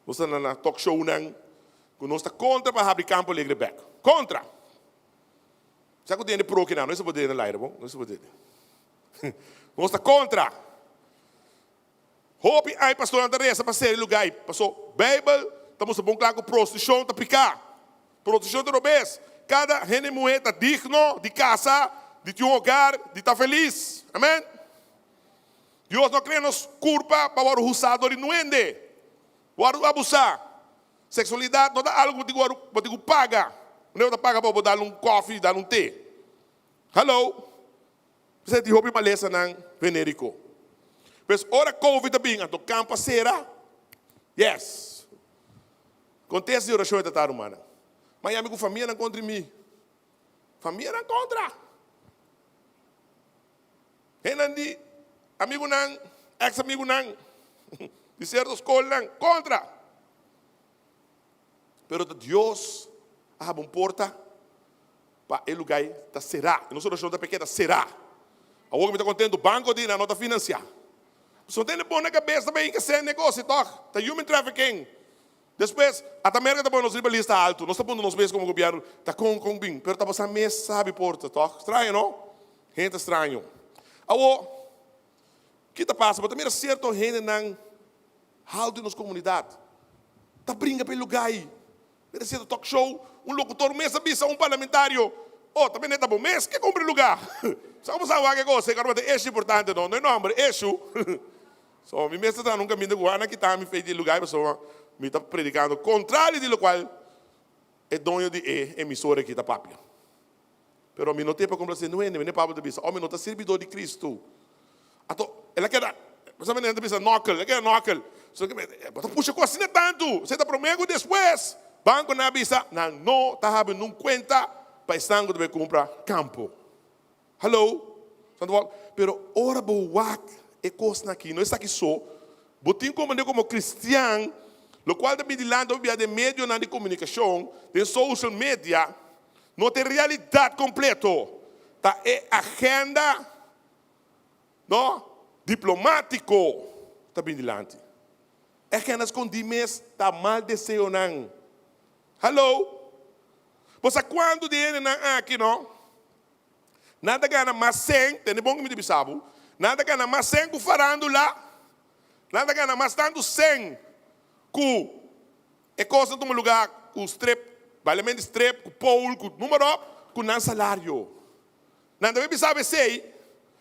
nos ta na talk shownan ku nos ta kontra pa habri Campo Alegre bek. Kontra! Sa ku tende pro kinan, no esa por dede na laira bon, no esa por dede. Nos ta kontra. Hopi ai pastornan ta resa pa seri lugai, paso Beibel ta mustra bon kla ku prostitushon ta piká. Prostitushon ta robes. Kada hende muhé ta digno di kasa, di tin un hogar, di ta felis. Amen. Dios no a krea nos kurpa pa wòrdu husá dor di nuende, wòrdu abusá. Seksualidat no ta algu ku bo tin ku paga. Manera bo ta paga pa bo dal un kòfi, dal un te. Hallo. Esei tin hopi malesanan veneriko. Pues ora covid a bin anto kampo a sera. Yes. Kontesta di orashon e ta ta rumannan. Ma yami ku famianan kontra mi. Famianan kontra. Hendenan di amigunan, ex amigunan, di sierto skolnan kontra. Pero ta Dios a haba un porta pa e lugar ei ta será. E nos orashon ta p'e keda será. Awor ku mi ta kontentu, banko di nan no ta finansiá. Pasobra no tene bon na kabes ta bay hinka sèn negoshi tòg. Ta human trafficking. Despues, ata Merka ta pone nos riba lista altu. Nos ta puntra nos mes komo gobièrnu, ta kon kon bin? Pero ta pasá mes sabi porta tòg. Straño no? Hende ta straño. Awor, ki ta pasa? Bo ta mira sierto hendenan haltu den nos komunidat ta bringa pa e lugá ei. Mira sierto talk show, un lokutor mes a bisa un parlamentario, Oh, ta bende ta bo mes ke kumpra e lugá. Sa komo sa wak e kos ei? Kòrda bo ta eshu importante no, no e nòmber, eshu. So, mi mes ta traha na un kaminda ku Juan a kita mi fe di e lugá ei pasobra mi ta predikando kontrario di lokual e doño di e emisora aki ta papia. Pero mi no tin pa komplase nu hende, mene Pablo ta bisa, oh mi no ta sirbidó di Kristu. Anto el a keda, bo sa mene nan ta bisa nòkel, el a keda nòkel. So bo ta pusha ku asina tantu, esei ta promé ku despues bankonan a bisa nan no ta habri nun kuenta pa esnan ku ta bai kumpra kampo. Hallo? Santo Paul, pero ora bo wak e kosnan aki, no esaki so, Bo tin komprendé komo kristian, lokual ta bin dilanti hopi bia den medionan di komunikashon, den social media, no ta e realidat kompleto, ta e agenda, no, diplomátiko ta bin dilanti. E agenda skondí mes ta mal deseonan. Hallo! Bo sa kuantu di hendenan aki, no? Nan ta gana mas sèn, tende bon ku mi ta bisa bo, nan ta gana mas sèn ku farándula, nan ta gana mas tantu sèn ku e kosnan tuma lugá ku strip, bailamento di strip, ku pole, ku número, ku nan salario. Nan ta bai bisa bo esei,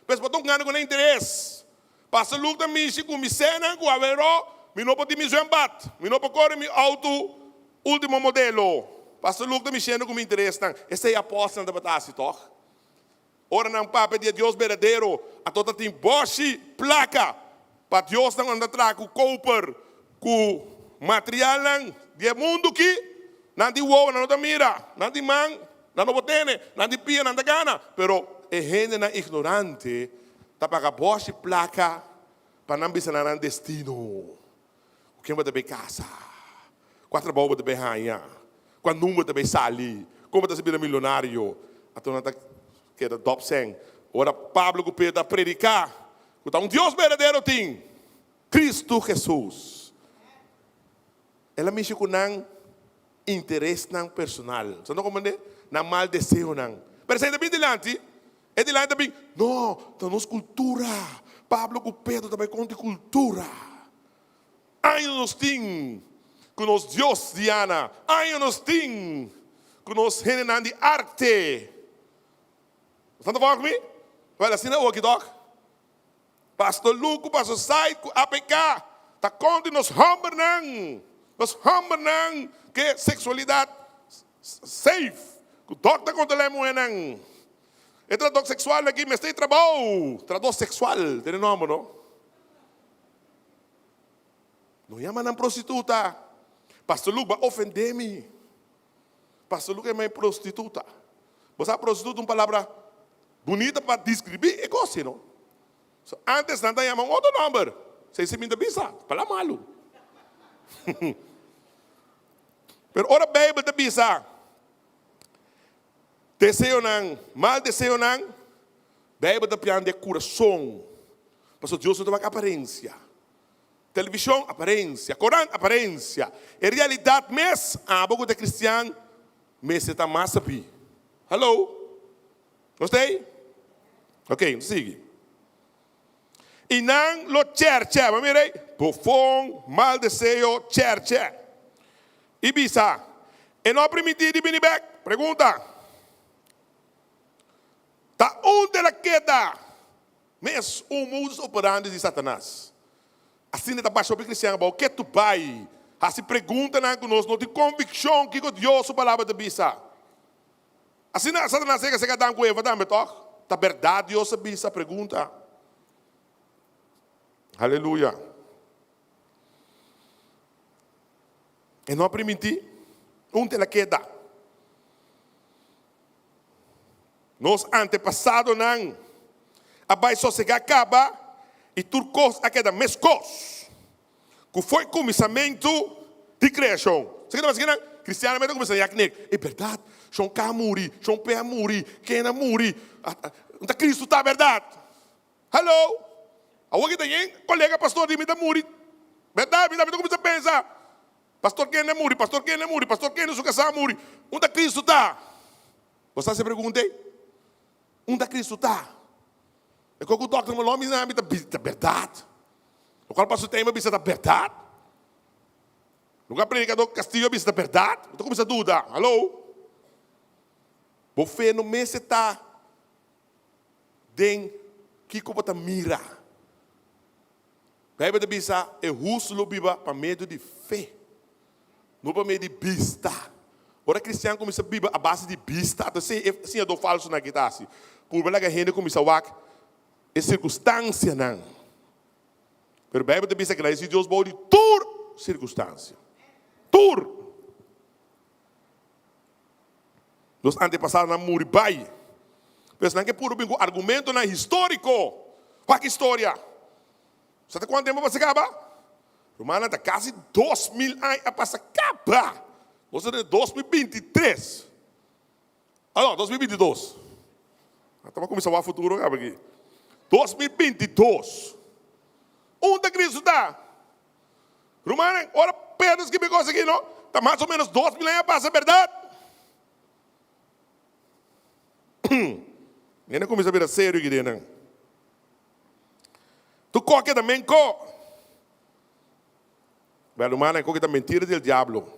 pues bo ta un gana ku nan interes. Pastor Luke ta mishi ku mi sènnan ku aweró mi no por tin mi zwembad, mi no por kore mi outo último modelo. Pastor Luke ta mishiendo ku mi interesnan. Esei apòstelnan tabata hasi tòg? Ora nan papia di e Dios berdadero, anto ta tin bòshi plaka pa diosnan ku nan ta traha ku koper, ku materialnan di e mundu ki nan tin wowo nan no ta mira, nan tin man nan no por tene, nan tin pia nan ta gana. Pero e hendenan ignorante ta paga bòshi plaka pa nan bisa nan nan destino. Ku ken bo ta bai kasa? Kua trabou bo ta bai haña? Kua number ta bai sali? Kon bo ta hasi bira milionario? Anto nan ta keda dòp sèn. Ora Pablo ku Pedro a prediká ku ta un Dios berdadero tin, Kristu Hesus, el a mishi ku nan interesnan personal. Sa no komprendé? Nan mal deseonan. Pero esei ta bin dilanti. E dilanti ta bin, No, ta nos kultura. Pablo ku Pedro ta bai kontra e kultura. Aña nos tin ku nos dios Diana. Aña nos tin ku nos hendenan di arte. Bo ta volg mi? Wèl, asina oki tòg. Pastor Luke ku Pastor Said ku APK ta kontra nos hòmbernan, nos hòmbernan ke seksualidat safe, ku dòk ta kontrolá e muhénan. E tradó seksual aki mester e trabou, tradó seksual, tene nòmber no. No yama nan prostituta. Pastor Luke ba ofendé mi. Pastor Luke yama e prostituta. Bo sa prostituta un palabra bunita pa deskribí e kos, no? So, antes nan ta yama un otro nòmber. Esei si mi ta bisa, palabra malu. Pero ora Beibel ta bisa deseonan, mal deseonan, Beibel ta pian di e kurason. Pasobra Dios no ta wak aparensia. Televishon, aparensia. Korant, aparensia. E realidat mes, abo ku ta kristian mester ta mas sabí. Hallo? Nos ta ei? Ok, nos sigui. I nan lo chèrchè, bo mira ei? Bofon, mal deseo, chèrchè. I bisa, E no a primintí di bini bèk? Pregunta. Ta unda el a keda? Mes un modus operandi di Satanas. Asina ta basha hopi cristian abou ketu bai haci preguntanan cu nos no tin conviccion kico Dios su palabra ta bisa. Asina Satanas a yega cerca Adam cu Eva tambe, toch? Ta berdad Dios a bisa? Pregunta. Aleluya. E no a priminti, un te la keda. Nos antepasadonan a bai sosegá kaba i tur kos a keda meskos ku fo'i kuminsamentu di kreashon. Sa ke ta pasa kinan? Kristiannan mester kuminsá yak nek, E bèrdat, shon K a muri, shon P a muri, ken a muri, no ta Kristu ta bèrdat? Hallo! Awor ki ta yen kolega pastor di mi ta muri, bèrdat? Mi ta kuminsá pensa, Pastor kende a muri, pastor kende a muri, pastor kende su kasá a muri, unda Kristu ta? Bo sa hasi pregunta ei? Unda Kristu ta? E kos ku dòkter Malone bisa na mi ta ta bèrdat. Lokual pastor Tijm a bisa ta bèrdat. Lokual predikador Castillo a bisa ta bèrdat. Bo ta kuminsá duda. Hallo? Bo fe no mester ta den kiko bo ta mira. Bijbel ta bisa, E hustu lo biba pa medio di fe, no pa medio di bista. Ora kristian kuminsá biba a base di bista, ta esei e siñadó falsonan aki ta hasi. Purba laga hende kuminsá wak e sirkunstansianan. Pero Bijbel ta bisa gradisí Dios bou di tur sirkunstansia. Tur! Nos antepasadonan muri bai. Pues nan ke puru bin ku argumentonan históriko. Wak historia. Sa ta kuantu tempu pasa kaba? Rumannan, ta kasi 2000 aña a pasa kaba. Nos ta den 2023. Ah no, 2022. Taba kuminsá wak futuro kaba aki. 2022. Unda Cristo ta? Rumannan, ora Pedro skibi e kos aki no, ta mas o menos 2000 aña a pasa, bèrdat? Hende a kuminsá bira serio aki den nan. Tu koke ta menko. Bel rumannan, koke ta mentira di el diablo.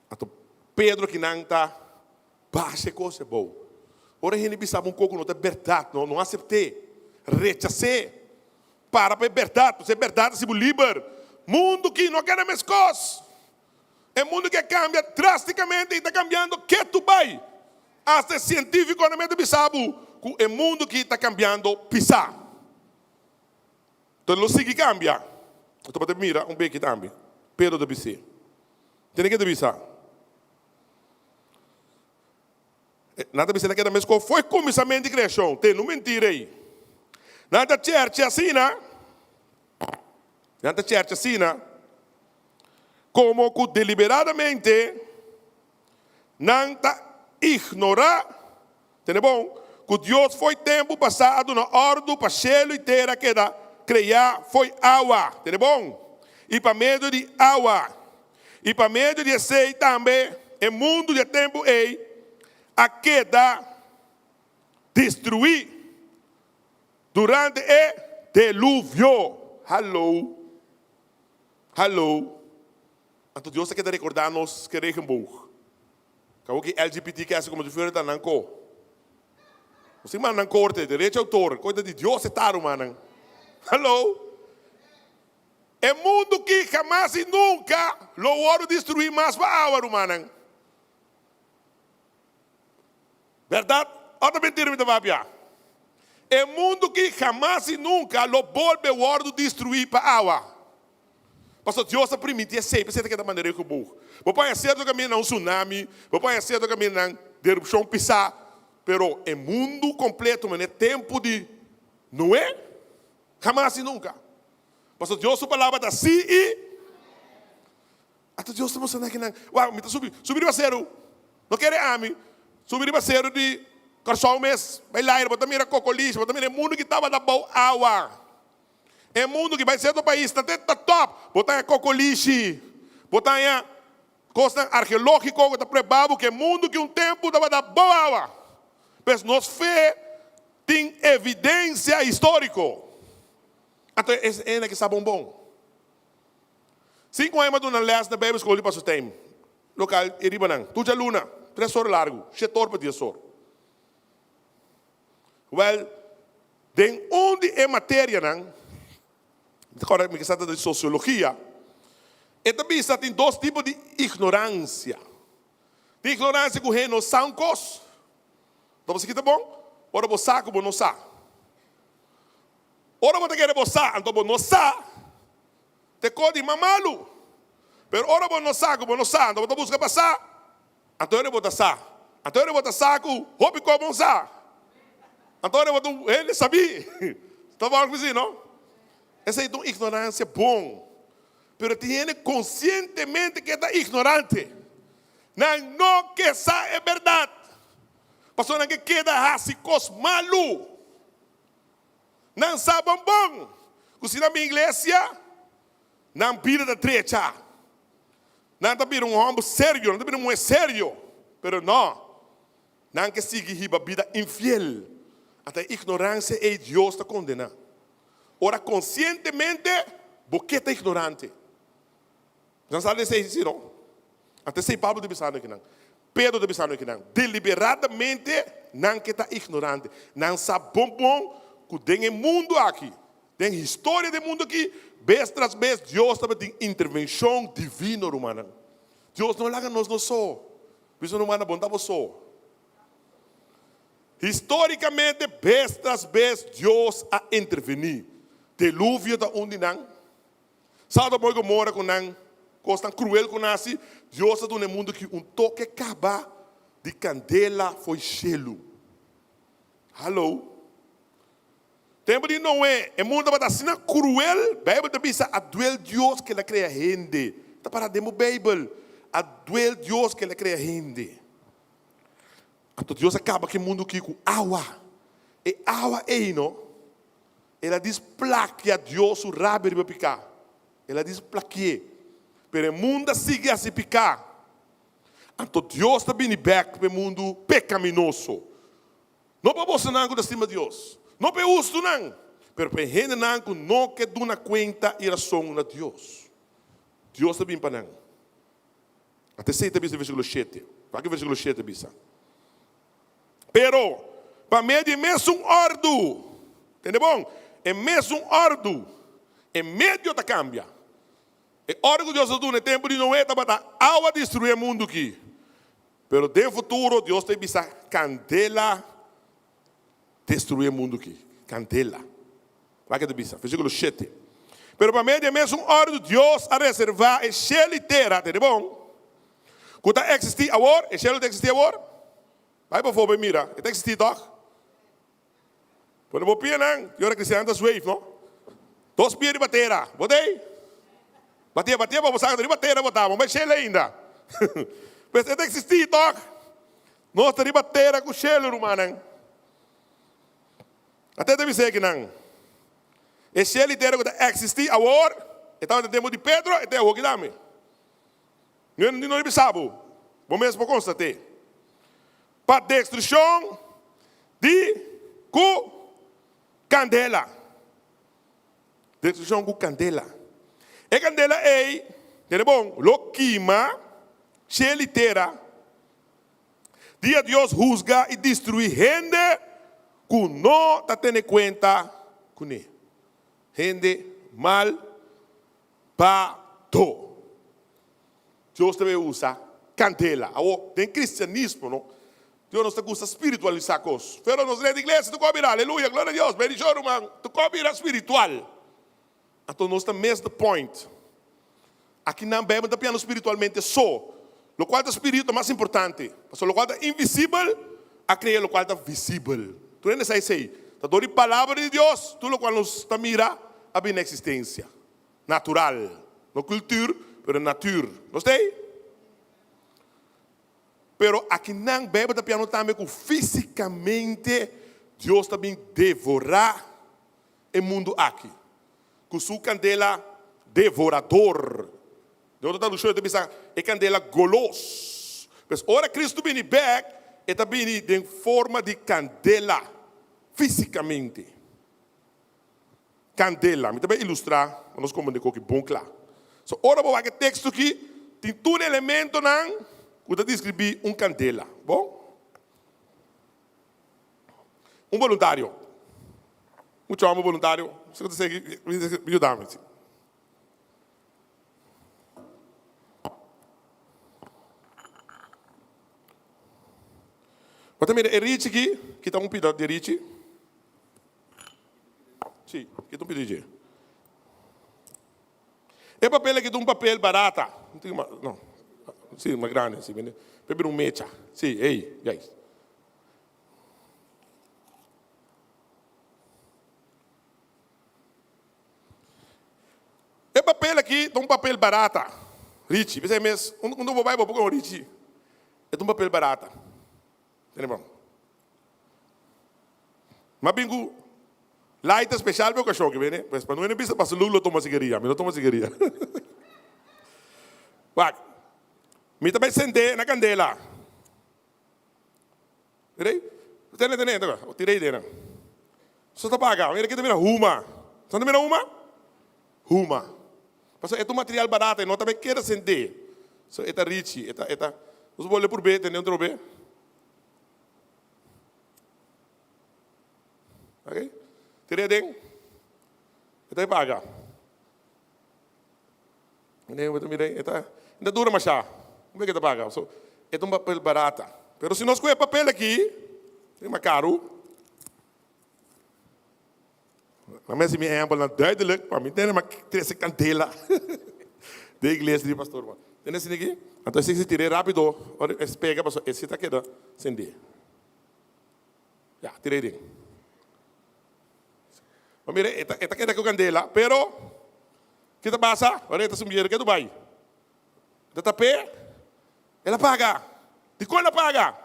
Anto Pedro kinan ta basha e kos ebou. Ora hende bisa bo un kos ku no ta bèrdat, no, no asept'é. Rechas'é. Para pa e bèrdat, pasobra e bèrdat ta hasi bo liber. Mundu ki no keda meskos. E mundu ke kambia drasticamente y ta cambiando ketu bay. Hasta e cientificonan mes ta bisa bo cu e mundu ki ta cambiando pisa. Entonces lo sigui cambia. Bo ta mira un beki tambe. Pedro ta bis'é. Tene ke ta bisa. Nan ta bisa nan keda meskos fo'i kuminsamentu di kreashon. Te no mentira ei. Nan ta chèrchi asina, nan ta chèrchi asina, komo ku deliberadamente nan ta ignorá, tende bon, ku Dios fo'i tempu pasá a duna òrdu pa shelu i tera keda kreá fo'i awa, tende bon, i pa medio di awa. I pa medio di esei tambe e mundu di e tempu ei a keda destruí durante e deluvio. Hallo! Hallo! Anto Dios ta keda rekordá nos ku e regenboog. Kabo ki LGBT ke hasi komo si fuera ta nan ko. Nos tin manda nan korte, derecho autor, koe ta di Dios e ta rumannan. Hallo! E mundu ki hamas i nunka lo wòrdu destruí mas pa awa, rumannan. Bèrdat òf ta mentira mi ta papia? E mundu ki hamas i nunka lo bolbe wòrdu destruí pa awa. Pasobra Dios a primintí esei, p'esei ta keda manda regenboog. Bo por haña sierto kaminda nan un tsunami, bo por haña sierto kaminda nan derupshon pisá, pero e mundu kompleto manera tempu di Noe, Hamas i nunka. Pasobra Dios su palabra ta sí i Anto Dios ta mustra nan kinan, Wak, mi ta subi, subi riba seru. No kere ami. Subi riba seru di Kòrsou mes, bai laira, bo ta mira kokolishi, bo ta mira e mundu ki tabata bou awa. E mundu ki bai sierto pais ta te ta tòp, bo ta haña kokolishi, bo ta haña kosnan arkeológiko ku ta prueba bo ku e mundu ki un tempu tabata bou awa. Pues nos fe Tin evidencia historico. Anto es ena ki sa bon bon. Cinco aña mi a duna les na Bijbelschool di Pastor Stein, local e riba nan. Tur djaluna, tres ora largu, shete or pa dies or. Wel, den un di e materianan, mi ta corda mi ke sa ta di sociologia, e ta bisa tin dos tipo di ignorancia. Tin ignorancia cu hende no sa un cos. Ta bo kita bon? Ora bo sa ku bo no sa. Ora bo ta kere bo sa, anto bo no sa, te ko di mas malu. Pero ora bo no sa ku bo no sa, anto bo ta buska pa sa, anto ora bo ta sa. Anto ora bo ta sa ku hopi ko bon sa. Anto ora bo ta un hende sabí. Ta wòrdu ku si, no? Esei ta un ignoransia bon. Pero tin hende konsientemente ke ta ignorante. Nan no ke sa e bèrdat. Pasobra nan ke keda hasi kos malu. Nan sa bon bon ku si nan bin iglesia, nan bida ta drecha. Nan ta bira un hòmber serio, nan ta bira un muhé serio. Pero no, nan ke sigui hiba bida infiel. Ata e ignoransia ei Dios ta kondená. Ora konsientemente bo ke ta ignorante. Nan sa di esei si no. Anto esei Pablo ta bisando akinan. Pedro ta bisando akinan. Deliberadamente nan ke ta ignorante. Nan sa bon bon ku den e mundu aki, den historia di e mundu aki, bes tras bes Dios tabatin intervenshon divino, rumannan. Dios no laga nos nos so. Bisa un rumannan, bo no ta bo so. Histórikamente bes tras bes Dios a intervení. Deluvio ta un di nan. Sodoma i Gomora ku nan kosnan kruel ku nan hasi, Dios a duna e mundu aki un toke kaba di kandela fo'i shelu. Hallo! Tempu di Noe, e mundu tabata asina kruel, Beibel ta bisa, A duel Dios ku el a krea hende. Ta pará den bo Beibel, A duel Dios ku el a krea hende. Anto Dios a kaba ku e mundu aki ku awa. E awa ei no, el a displakia Dios su rabia riba piká. El a displaki'é. Pero e mundu a sigui hasi piká. Anto Dios ta bini bèk pa e mundu pekaminoso. No pa bosonan ku ta stima Dios, no pa e hustunan, pero pa e hendenan ku no ke duna kuenta i rason na Dios. Dios ta bini pa nan. Ata esei ta bisa den versíkulo shete. Wak e versíkulo shete bisa. Pero, pa medio di e mesun òrdu, tende bon, e mesun òrdu, e medio ta kambia. E òrdu ku Dios a duna e tempu di Noe tabata awa destruí e mundu aki. Pero den futuro Dios ta bisa kandela destruí e mundu aki. Kandela. Wak e ta bisa, versíkulo shete. Pero pa medio di e mesun òrdu Dios a reservá e shelu i tera, tende bon, ku ta eksistí awor, e shelu ta eksistí awor? Bai pafó bai mira, e ta eksistí tòg? Pone bo pianan, i ora kristian ta zweef, no? Dos pia riba tera, bo ta ei? Batia, batia pa bo sa ku ta riba tera bo ta, bo bai shelu ainda. Pues e ta eksistí tòg? Nos ta riba tera ku shelu, rumannan. Ate ta bisa ekinan, E shelu i tera ku ta eksistí awor, e tabata den tempu di Pedro, e ta awor ki tambe. No no bisa bo, bo mes por konstat'é. Pa destrukshon di ku kandela. Destrukshon ku kandela. E kandela ei, tende bon, lo kima shelu i tera. Dia Dios husga i destruí hende ku no ta tene kuenta kuné. Hende malbado. Dios ta bay usa kandela. Awor, den kristianismo, no, Dios nos ta gusta spiritualisá kos. Pero nos lei di iglesia, tur kos a bira, aleluya, gloria a Dios, bendishon ruman, tur kos a bira spiritual. Anto nos ta miss the point. Aki nan Bijbel ta piano spiritualmente so. Locual ta spiritu ta mas importante. Pasobra locual ta invisibel a crea locual ta visibel. Tur hende sa esey. Ta door di palabra di Dios tur locual nos ta mira a bini na existencia. Natural. No cultuur, pero natuur. Nos ta ey? Pero aki nan Bijbel ta piano tambe cu fisicamente Dios ta bin devora e mundu aki ku su kandela devorador. Den otro tradukshon e ta bisa e kandela golos. Pues ora Kristu bini bèk, e ta bini den forma di kandela, físikamente. Kandela. Mi ta bai ilustrá pa nos komprendé koki bon kla. So, ora bo wak e teksto aki, tin tur e elementonan ku ta deskribí un kandela. Bon? Un boluntario. Mucha homber boluntario. Si bo ta segi, yuda mi. Bo ta mira e richi aki? Kita un pida di richi. Si, kita un pida di dje. E papel aki ta un papel barata. No, si, mas grandi, si, pa bira un mecha. Si, ey, juist. E papel aki ta un papel barata. Richi, p'esei mes, unda bo bai bo por kohe un richi. E ta un papel barata. Tene bon. M'a bin ku lighter special pa e okashon aki, bene? Pues pa no hende bisa Pastor Luke lo tuma sigaria. Mi no tuma sigaria. Wak, mi ta bai sendé na kandela. Mira ei. Tene, tene, tene. Tira ei den. So ta paga. Mira aki ta mira huma. Sa ta mira huma? Huma. Pasobra e ta un material barato, e no ta bai keda sendé. So e ta richi, e ta, e ta. Nos bole purbe, tende un trobe. Ok? Tira e den. E ta paga. Mira, e ta, e ta dura masha. Como ke ta paga? So, e ta un papel barata. Pero si nos kohe e papel aki, e mas karu. Na mester mi ehempelnan duidelijk, pa mi tene mas trese kandela den iglesia di pastor. Tene asina aki? Anto esei si tir'é rápido, ora e pega pasobra esei ta keda sendé. Ya, tir'é den. Bo mira, e ta, e ta keda ku kandela, pero ki ta pasa? Ora e ta sumbiendo, ke ta bai? E ta tap'é, el a paga. Dikon el a paga?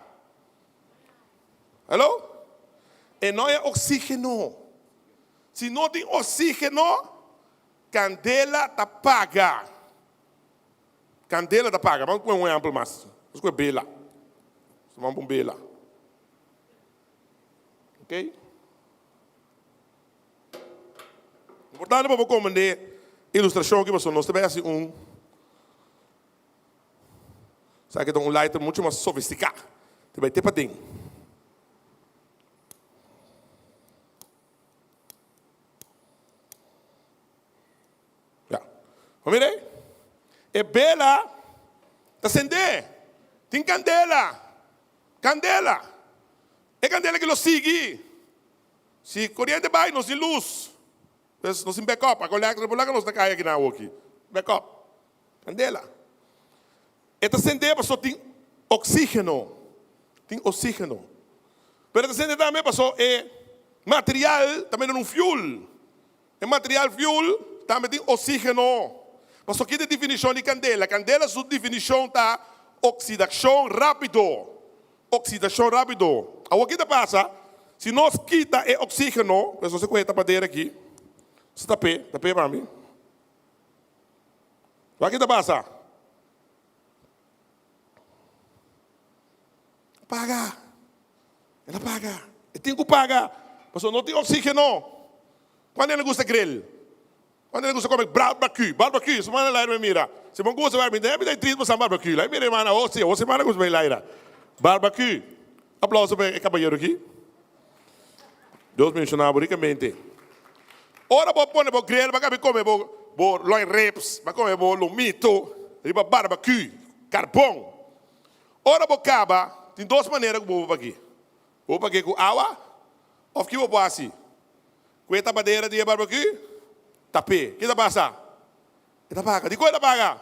Hello? E no e oxígeno. Si no tin oxígeno, kandela ta paga. Kandela ta paga. Vamos pone un ehèmpel mas. Nos kohe bela. Nos pon bela. Ok? Importante pa bo komprendé ilustrashon aki pasobra nos ta bai hasi un esaki ta un lighter mucho mas sofistiká. Ta bai te paden. Ya. Bo mira ei? E bela ta sendé. Tin kandela. Kandela. E kandela ki lo sigui. Si koriente bai, nos tin lus. Pues nos tin backup. Ako lèk, por laga nos ta kai aki nan awoki. Backup. Kandela. E ta sendé pasobra tin oxígeno. Tin oxígeno. Pero e ta sendé tambe pasobra e material ta mete den un fuel. E material fuel tambe tin oxígeno. Pasobra ki ta e definishon di kandela? Kandela su definishon ta oksidashon rápido. Oksidashon rápido. Awor ki ta pasa si nos kita e oxígeno? Pues nos a kohe e tapadera aki. Nos a tap'é. Tap'é pa mi. Wak ki ta pasa? Paga. El a paga. E tin ku paga. Pasobra no tin oxígeno. Cuando hende gusta grill? Cuando hende gusta come barbecue? Barbecue, su manda laira mi mira. Si bo gusta mi ta mi tris pasan barbecue. Lai mira hermana, oh si, awor semana gusta bai laira. Barbecue. Aplauso pa e caballero aki. Dios menciona bo ricamente. Ora bo pone bo grill, bo a come bo bo loin ribs, bo a come bo lomito riba barbecue, carbon. Ora bo caba, tin dos manera cu bo por pag'e. Bo por pag'e cu awa of ki bo por haci? Ku e tapadera di e barbecue tap'é. Ki ta pasa? E ta paga. Dikon e ta paga?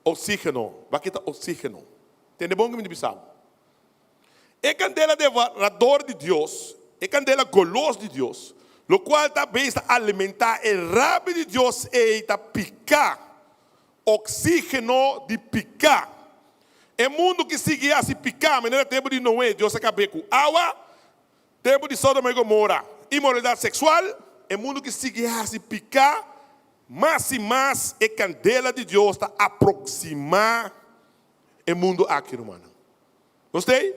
Oxígeno. Bo a kita oxígeno. Tende bon ku mi ta bisa bo. E kandela devorador di Dios, e kandela golos di Dios, lokual ta bes ta alimentá e rabia di Dios ei ta piká. Oxígeno di piká. E mundu ki sigui hasi piká manera tempu di Noé, Dios a kab'é ku awa. Tempu di Sodoma i Gomora, inmoralidat seksual, e mundu ki sigui hasi piká, mas i mas e kandela di Dios ta aproksimá e mundu aki, rumannan. Nos ta ei?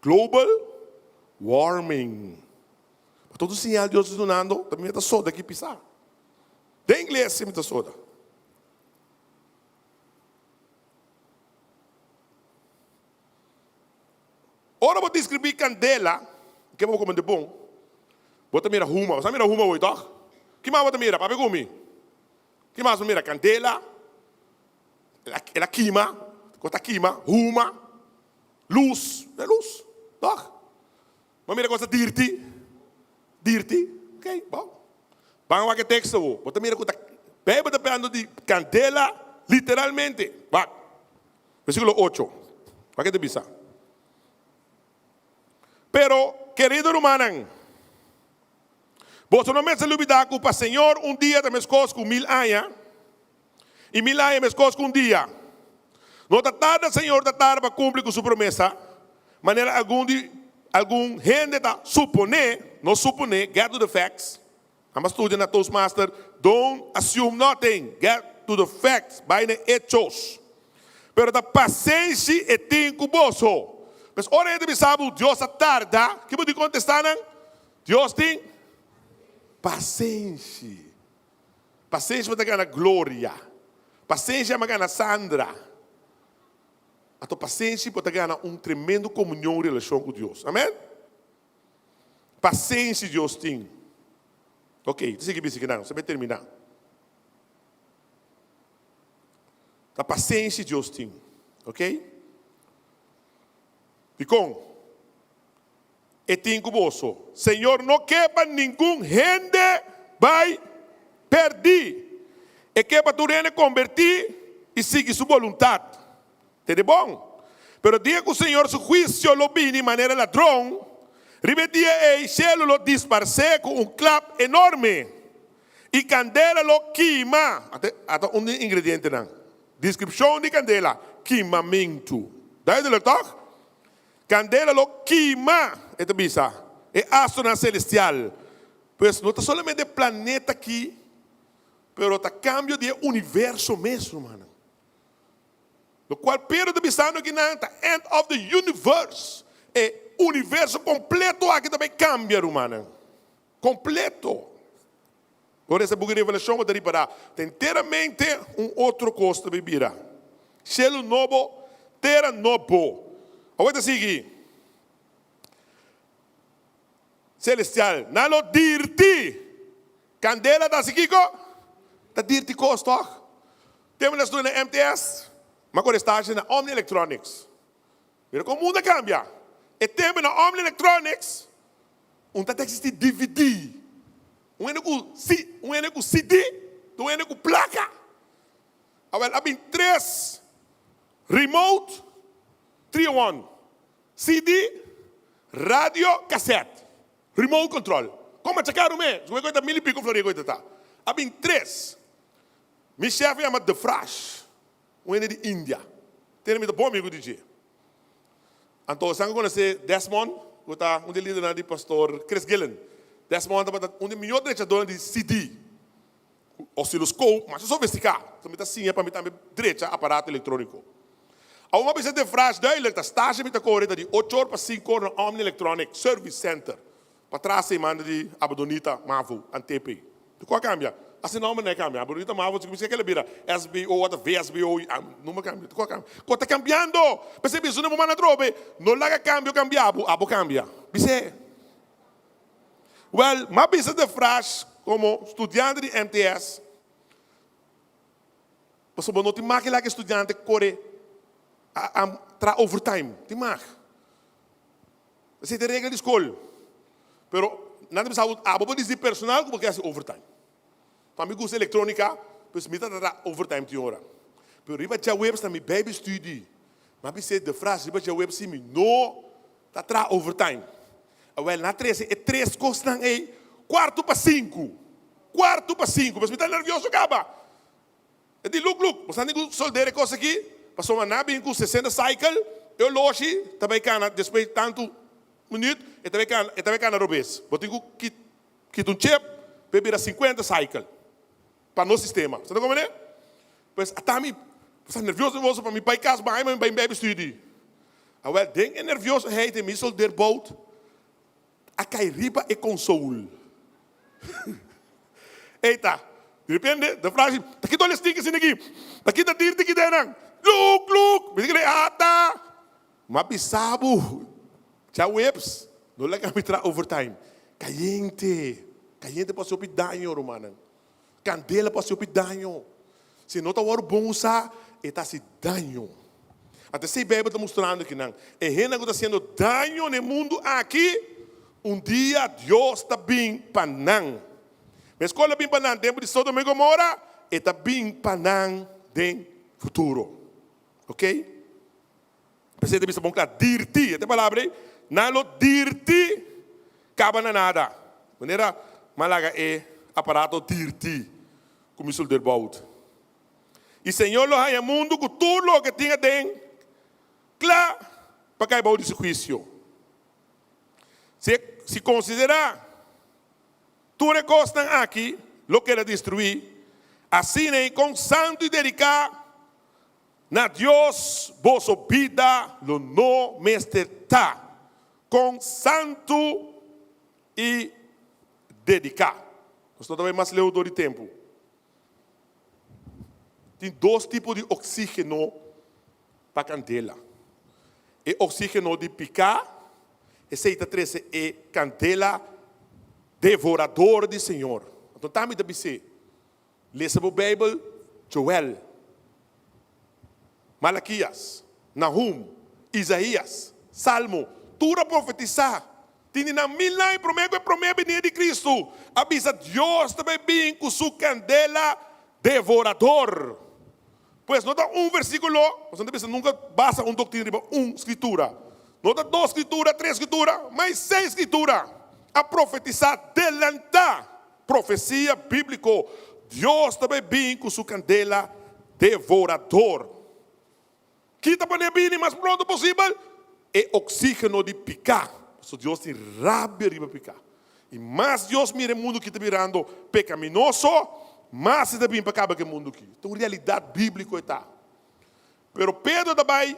Global warming. Pa todo siñal Dios ta dunando, ta mi ta soda ki pisá. Den iglesia mi ta soda. Ora bo deskribí kandela, ke bo komende bon, bo ta mira huma. Bo sa mira huma awor, tòg? Ki mas bo ta mira? Papia ku mi. Ki mas bo mira? Kandela, el a kima, ku ta kima, huma, lus, e lus, tòg? Bo mira kos ta dirti, dirti, ok, bon. Ban wak e teksto awor. Bo ta mira ku ta Beibel ta papiando di kandela literalmente. Wak. Versíkulo ocho. Wak e ta bisa. Pero, kerido rumannan, boso no mester lubidá ku pa Señor un dia ta meskos ku mil aña, i mil aña meskos ku un dia. No ta tarda Señor ta tarda pa kumpli ku su promesa, manera algun di algun hende ta suponé, no suponé, get to the facts. Amba studia na Toastmaster, don't assume nothing, get to the facts, bai na e hechos. Pero ta pasenshi e tin ku boso. Pues ora hende bisa bo Dios a tarda, ki bo tin kontestá nan? Dios tin pasenshi. Pasenshi bo ta gana Gloria. Pasenshi a gana Sandra. Anto pasenshi bo ta gana un tremendo komunion relashon ku Dios. Amen? Pasenshi Dios tin. Ok, ta sigui bisa kinan, sa bai terminá. Ta pasenshi Dios tin. Ok? Dikon? E tin ku boso. Señor no ke pa ningun hende bai pèrdí. E ke pa tur hende kombertí i sigui su boluntat. Tende bon. Pero dia ku Señor su huisio lo bini manera ladron, Riba e dia ei shelu lo disparsé ku un klap enorme, i kandela lo kima. Ata un di e ingredientenan. Deskripshon di kandela, kimamentu. Duidelijk tòg? Kandela lo kima, e ta bisa, e astronan selestial. Pues no ta solamente e planeta aki, pero ta kambio di e universo mes, rumannan. Lokual Pedro ta bisando akinan ta end of the universe. E universo kompleto aki ta bai kambia, rumannan. Kompleto. Ora esa buki Revelashon bo ta ripará ta enteramente un otro kos ta bai bira. Shelu nobo, tera nobo. Awor ta sigui. Selestial, nan lo dirti. Kandela ta hasi kiko? Ta dirti kos, tòg? Tempu nan studia na MTS, m'a kore stage na Omni Electronics. Mira kon mundu a kambia. E tempu na Omni Electronics, un ta ta eksistí dvd. Un hende ku un hende ku CD, un hende ku plaka. Awèl, a bin tres remote, three in one, CD, radio, cassette. Remote control. Kon macha karu me? Su koe ta mil i piko floria koe ta ta. A bin tres. Mi chef a yama Defrash, un hende di India. Tene mi ta bon amigu di dje. Anto esnan ku konosé Desmond, ku ta un di e lidernan di Pastor Chris Gillen. Desmond tabata un di e mihó drechadónan di CD. Oscilloscope masha sofisticá. So mi ta siña pa mi tambe drecha aparato electrónico. Awor mi a bisa Defrash duidelijk ta stage mi ta kore ta di ocho or pa sinku or na Omni Electronic Service Center. Patras ei manda di Abadonita Mavo Antepe. Di kua kambia? Asina nomber no a kambia. Abadonita Mavo si kuminsá kila bira SBO ota VSBO nomber kambia. Di kua kambia? Kua ta kambiando? P'esei bisa un manda atrobe no laga kambio kambia bo, abo kambia. Bis'é. Wèl, m'a bisa Defrash komo studiante di MTS, pasobra bo no tin mag laga e studiante kore traha overtime. Tin mag. Esei ta e regla di skol. Pero nan ta bisa bo, abo por disdi personal ku bo ke hasi overtime. Pa mi gusta elektronika, pues mi ta traha overtime tin ora. Pero riba djaweps na mi bijbelstudie, mi a bis'é Defrash riba djaweps si mi no ta traha overtime. Awel, nan a trese e tres kosnan ei kuartu pa sinku. Kuartu pa sinku. Pues mi ta nervioso kaba. E di, Luk, Luk, bo sa tin ku solder e kos aki? Pasobra nan a bin ku sesenta cycle, e oloshi ta bai kana despues di tantu minüt, e ta bai kana, e ta bai kana robes. Bo tin ku kita un chip pa e bira sinkuenta cycle pa nos sistema. Sa ta komprende? Pues ata mi sta nervioso nervioso pa mi bai kas bai mi bai bebe studi. Awel den e nerviosoheid e mi solder bout a kai riba e console. Eita, di repente de frase, ta kita ol stinki asina aki? Ta kita dirti ki denan? Luk, luk! Mi di kere, ata! M'a bisa bo, djaweps, no laga mi traha overtime. Kayente, kayente por hasi hopi daño, rumannan. Kandela por hasi hopi daño. Si no ta wòrdu bon usá, e ta hasi daño. Anto esei Beibel ta mustrando kinan. E hendenan ku ta hasiendo daño na e mundu aki, un dia Dios ta bin pa nan. Meskos el a bin pa nan tempu di Sodoma i Gomora, e ta bin pa nan den futuro. Oke? P'esei ta bisa bon kla, dirti, e ta e palabra ei, nan lo dirti kaba na nada. Manera mi a laga e aparato dirti ku mi soldeerbout. I Señor lo haña mundu ku tur loke tin aden kla pa kai bou di su huisio. Si, si konsiderá tur e kosnan aki lo keda destruí, asina ei kon santu i dediká Na Dios boso bida lo no mester ta kon santu i dediká. Nos no ta bai mas leu dor di tempu. Tin dos tipo di oksígeno pa kandela. E oksígeno di piká, esei ta trese e kandela devorador di Señor. Anto tambe ta bis'é, Lesa bo Bijbel, Joel, Malakias, Nahum, Isaías, Salmo, tur a profetisá. Tin di nan mil aña promé ku e promé binida di Kristu, a bisa Dios ta bai bin ku su kandela devorador. Pues no ta un versíkulo, pasobra no ta bisa nunka basa un doktrina riba un skritura. No ta dos skritura, tres skritura, ma e seis skritura a profetisá delantá. Profesia bíbliko, Dios ta bai bin ku su kandela devorador. Ki ta pone bini mas pronto posibel? E oksígeno di piká. Pasobra Dios tin rabia riba piká. I mas Dios mira e mundu ki ta birando pekaminoso, mas e ta bin pa kaba ku e mundu ki. Ta un realidat bíbliko e ta. Pero Pedro ta bai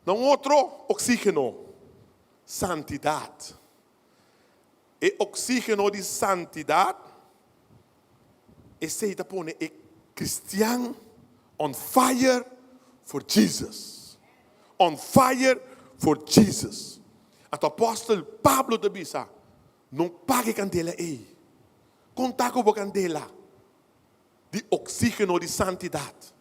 na un otro oksígeno, santidat. E oksígeno di santidat, esei ta pone e kristian on fire for Jesus. On fire for Jesus. Anto apòstel Pablo ta bisa, No paga e kandela ei. Konta ku bo kandela di oksígeno di santidat.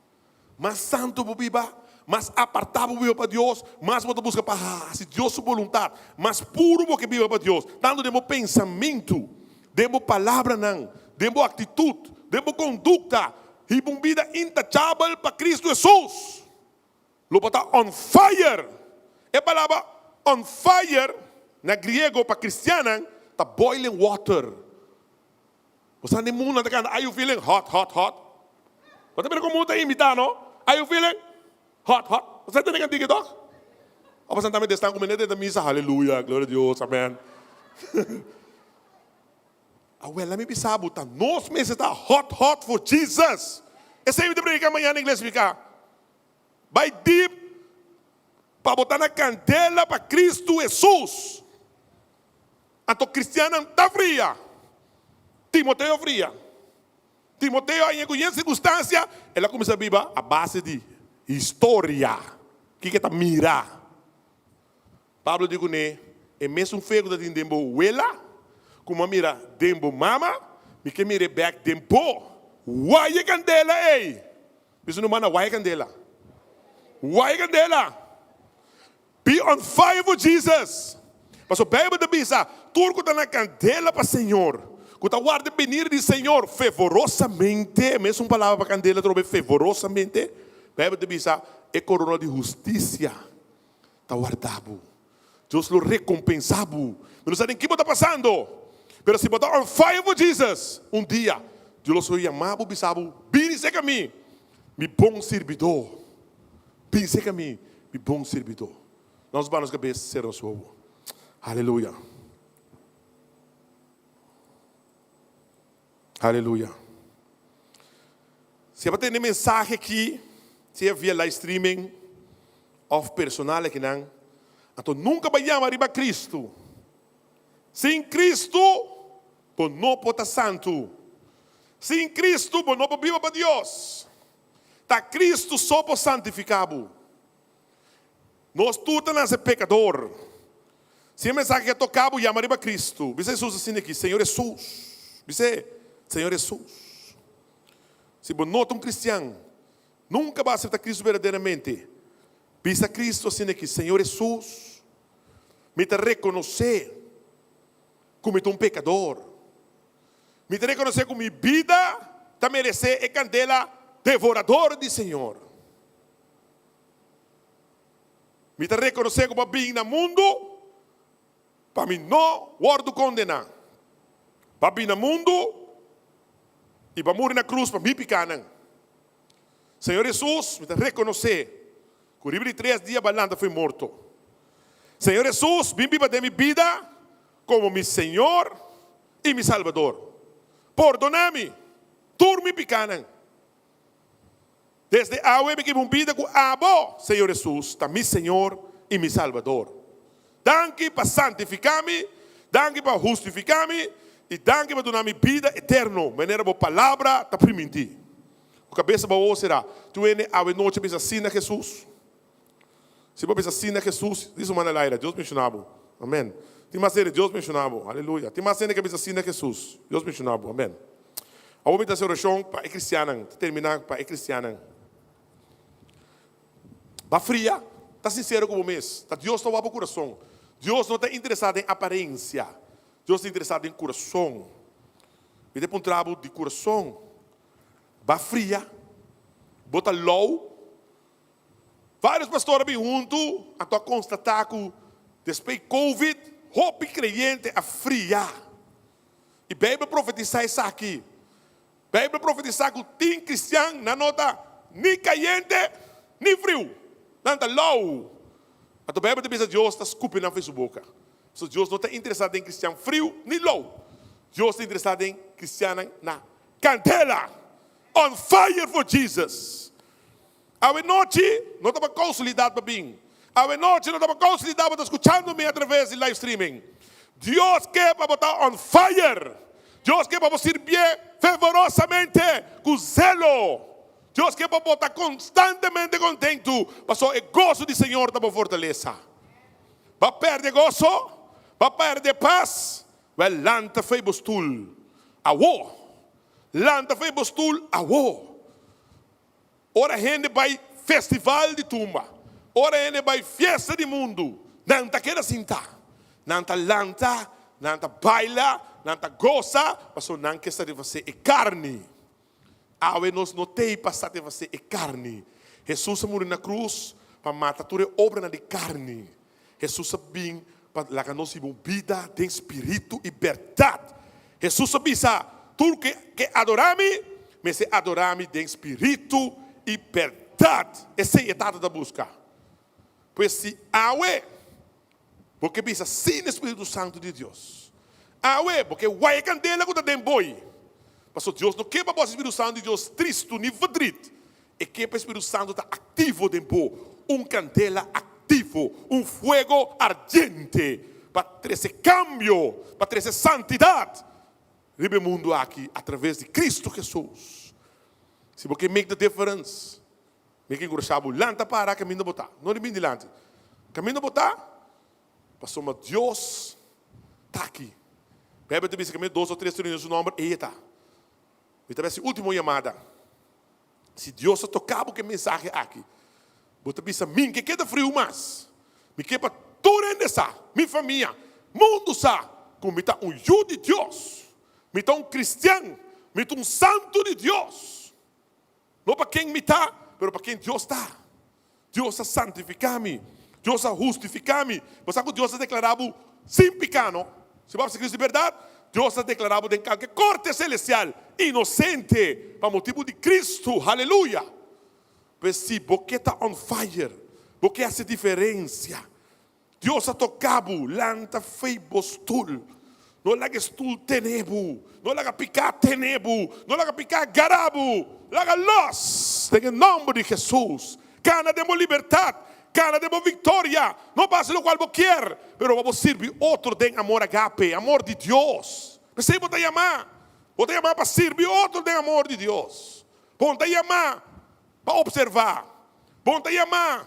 Mas santu bo biba, mas apartá bo biba pa Dios, mas bo ta buska pa hasi Dios su boluntat, mas puru bo ke biba pa Dios, tantu den bo pensamentu, den bo palabranan, den bo aktitut, den bo kondukta. Hiba un bida intachabel pa Kristu Hesus. Lo bo ta on fire! E palabra on fire na griego pa kristiannan ta boiling water. Bo sa den mundu nan ta kanta are you feeling hot hot hot. Bo ta mira kon mundu ta imitá no. Are you feeling hot hot. Bo sa tende kantika tòg? Òf bo sa tambe destan ku mi nete ta misa haleluya gloria a Dios amen. Awel lami bisa bo ta nos mester ta hot hot for Jesus. Esei mi ta prediká mañana iglesia mi ka. Bai deep pa bo ta na kandela pa Kristu Hesus. Anto kristiannan ta fria. Timoteo fria. Timoteo a yega ku yen sirkunstansia, el a kuminsá biba a base di historia. Kiko e ta mira? Pablo di kuné, E mesun fe ku ta tin den bo wela, ku mi a mira den bo mama, mi ke mir'é bèk den bo. Wai e kandela ei! Bisa no manda wai e kandela. Wai e kandela! Be on fire for Jesus! Pasobra Bijbel ta bisa, Tur ku ta na kandela pa Señor, ku ta warda e benida di Señor fevorosamente, mesun palabra pa kandela atrobe, fevorosamente, Bijbel ta bisa, e korona di hustisia ta warda bo. Dios lo rekompensa bo. Mi no sa den ki bo ta pasando, pero si bo ta on fire for Jesus, un dia Dios lo yama bo bisa bo, Bini serka mi, mi bon sirbidó. Bin serka mi, mi bon sirbidó. Nos ba nos kabes sera nos wowo. Aleluya. Aleluya. Si a tende mensahe aki, sea via live streaming of personal akinan, anto nunka bo a yama riba Kristu. Sin Kristu bo no por ta santu. Sin Kristu bo no por biba pa Dios. Ta Kristu so por santifiká bo. Nos tur ta nase pekador. Si e mensahe a toká bo, yama riba Kristu. Bisa Hesus asina aki, Señor Hesus. Bis'é, Señor Hesus. Si bo no ta un kristian, nunka bo a aseptá Kristu berdaderamente. Bisa Kristu asina aki, Señor Hesus, mi ta rekonosé ku mi ta un pekador. Mi ta rekonosé ku mi bida ta meresé e kandela devorador di Señor. Mi ta rekonosé ku bo a bin na mundu pa mi no wòrdu kondená. Bo a bin na mundu i bo a muri na krus pa mi pikánan. Señor Hesus, mi ta rekonosé ku riba di tres dia bo a lanta for di morto. Señor Hesus, bin biba den mi bida komo mi Señor i mi Salbador. Pordoná mi tur mi pikánan. Desde awe mi kiba un bida ku abo, Señor Hesus, ta mi Señor i mi Salbador. Danki pa santifiká mi, danki pa hustifiká mi, i danki pa duna mi bida eterno, manera bo Palabra ta primintí. Ku kabesa bou será, Tur hende awe nochi a bisa sí na Hesus? Si bo a bisa sí na Hesus, di su manda laira, Dios benshoná bo. Amèn. Tin mas hende, Dios benshoná bo. Aleluya. Tin mas hende ku a bisa sí na Hesus. Dios benshoná bo. Amèn. Awor mi ta hasi orashon pa e kristiannan. Ta terminá pa e kristiannan. Ba fria, ta sinsero ku bo mes. Ta Dios ta wak bo kurason. Dios no ta interesá den aparensia. Dios ta interesá den kurason. Mi ta puntra bo di kurason, ba fria? Bo ta lou? Vários pastor a bin huntu anto a konstatá ku despues di Covid hopi kreyente a fria. I Beibel profetisá esaki. Beibel profetisá ku tin kristian nan no ta ni kayente ni friu, nan ta lou. Anto Beibel ta bisa Dios ta skupi nan for su boka. So Dios no ta interesá den kristian friu ni lou. Dios ta interesá den kristiannan na kandela, on fire for Jesus. Awe nochi no ta pa kousulidat pa bin. Awe nochi no ta pa kousulidat bo ta skuchando mi atraves di live streaming. Dios ke pa bo ta on fire. Dios ke pa bo sirbié fervorosamente ku zelo. Dios ke pa bo ta konstantemente kontentu pasobra e goso di Señor ta bo fortalesa. Bo a pèrdè goso? Bo a pèrdè pas? Wèl lanta fo'i bo stul awo. Lanta fo'i bo stul awo. Ora hende bai festival di tumba, ora hende bai fiesta di mundu, nan ta keda sintá. Nan ta lanta, nan ta baila, nan ta gosa, pasobra nan ke satisfasé e karni. Awe nos no t'ei pa satisfasé e karni. Hesus a muri na krus pa mata tur e obranan di karni. Hesus a bin pa laga nos hiba un bida den spiritu i bèrdat. Hesus a bisa, Tur ke ke adorá mi, mester adorá mi den spiritu i bèrdat. Esei e Tata ta buska. Pues si awe bo ke bisa sin e Spiritu Santu di Dios, awe bo ke waya e kandela ku ta den boi, pasobra Dios no ke pa bo hasi Spiritu Santu di Dios tristu ni verdriet. E ke pa e Spiritu Santu ta aktivo den bo, un kandela aktivo, un fuego ardiente pa trese kambio, pa trese santidat riba e mundu aki atraves di Kristu Hesus. Si bo ke make the difference, mi ke enkurashá bo, lanta para kaminda bo ta, no di bin dilanti, kaminda bo ta, pasobra Dios ta aki. Beibel ta bisa kaminda dos o tres ta reuní den su nòmber, ei e ta. Mi ta bes e último yamada. Si Dios a toka bo ku e mensahe aki, bo ta bisa, Mi ke keda friu mas. Mi ke pa tur hende sa, mi famia, mundu sa, ku mi ta un yu di Dios. Mi ta un kristian. Mi ta un santu di Dios. No pa ken mi ta, pero pa ken Dios ta. Dios a santifiká mi. Dios a hustifiká mi. Bo sa ku Dios a deklará bo sin piká, no? Si bo a hasi Kristu di bèrdat, Dios a deklará bo den kalke korte selestial inosente pa motibu di Kristu. Haleluya! Pues si bo ke ta on fire, bo ke hasi diferensia, Dios a toka bo, lanta fei bo stul. No laga e stul tene bo, no laga piká tene bo, no laga piká gara bo. Laga los den e nòmber di Hesus. Gana den bo libertat, gana den bo viktoria. No pa hasi lokual bo kier, pero pa bo sirbi otro den amor agape, amor di Dios. P'esei bo ta yamá. Bo ta yamá pa sirbi otro den amor di Dios. Bo no ta yamá pa opservá. Bo no ta yamá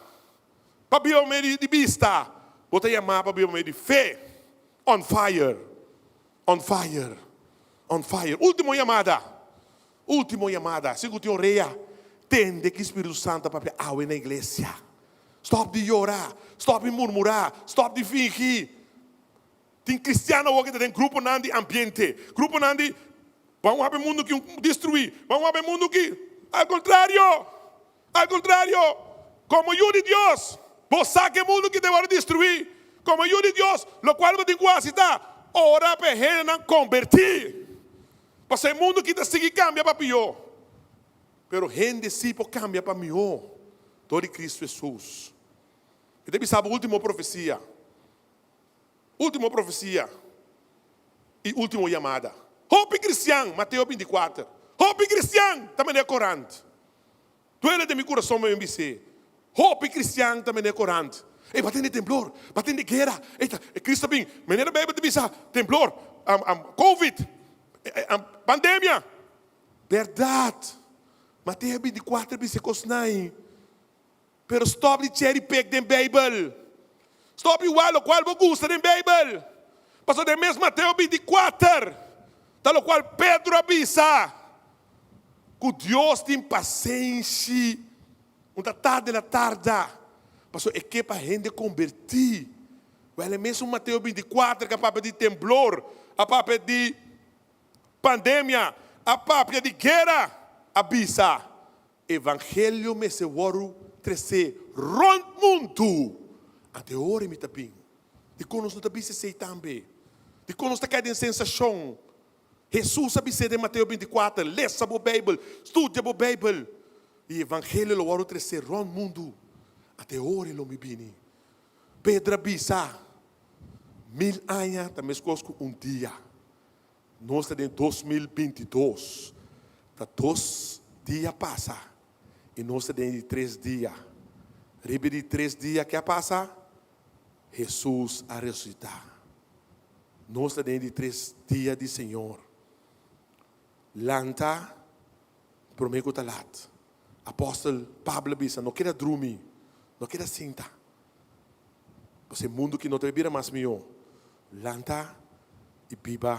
Pa biba pa medio di bista, bo ta yamá pa biba pa medio di fe. On fire, on fire, on fire. Último yamada, último yamada. Si ku tin orea, tende ki Spiritu Santu a papia awe na iglesia. Stòp di yora, stòp di murmurá, stòp di fingi. Tin kristian awor ki ta den gruponan di ambiente, gruponan di ban wak e mundu ki destruí, ban wak e mundu ki. Al kontrario! Al kontrario, komo yu di Dios, bo sa ku e mundu ki ta wòrdu destruí. Komo yu di Dios, lokual bo tin ku hasi ta ora pa e hendenan kombertí. Pasobra e mundu ki ta sigui kambia pa pió, pero hende sí por kambia pa mihó dor di Kristu Hesus. Mi ta bisa bo último profesia. Último profesia i último yamada. Hopi kristian, Mateo bintikuater, hopi kristian ta mende korant. Duele den mi kurason pa mi bis'é. Hopi kristian ta mende korant. Ey, ba tende temblor, ba tende guera. Ey, ta, e Kristu a bin. Manera Beibel ta bisa, temblor, covid, pandemia. Bèrdat. Mateo bintikuater bisa e kosnan ei. Pero stop di cherry pick den Bijbel. Stop di wak locual bo gusta den Bijbel. Pasobra den mes Mateo 24 ta locual Pedro a bisa cu Dios tin pasenshi. Un ta tarda el a tarda pasobra e ke pa hende conberti. Wel e mesun Mateo 24 cu a papia di temblor, a papia di pandemia, a papia di guera, a bisa Evangelio mester wòrdu tresé rònt mundu. Anto e ora mi ta bin. Dikon nos no ta bisa esei tambe? Dikon nos ta kai den sensashon? Hesus a bis'é den Mateo 24, Lesa bo Beibel, studia bo Beibel, i evangelio lo wòrdu tresé rònt mundu. Anto e ora lo mi bini. Pedro a bisa, Mil aña ta meskos ku un dia. Nos ta den 2022. Ta dos dia pasa i nos ta den e di tres dia. Riba e di tres dia ke a pasa? Hesus a resusitá. Nos ta den e di tres dia di Señor. Lanta promé ku ta lat. Apòstel Pablo a bisa, No keda drumi, no keda sinta. Pasobra e mundu ki no ta bira mas mihó. Lanta i biba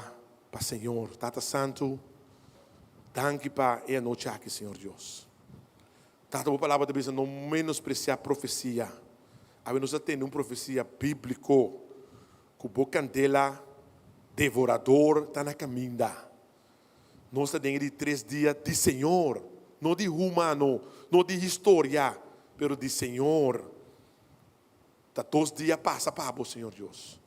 pa Señor. Tata Santu, danki pa e anochi aki, Señor Dios. Tata, bo palabra ta bisa no menospresiá profesia. Awe nos a tende un profesia bíbliko ku bo kandela devorador ta na kaminda. Nos ta den e di tres dia di Señor, no di humano, no di historia, pero di Señor. Ta dos dia pasa pa bo, Señor Dios.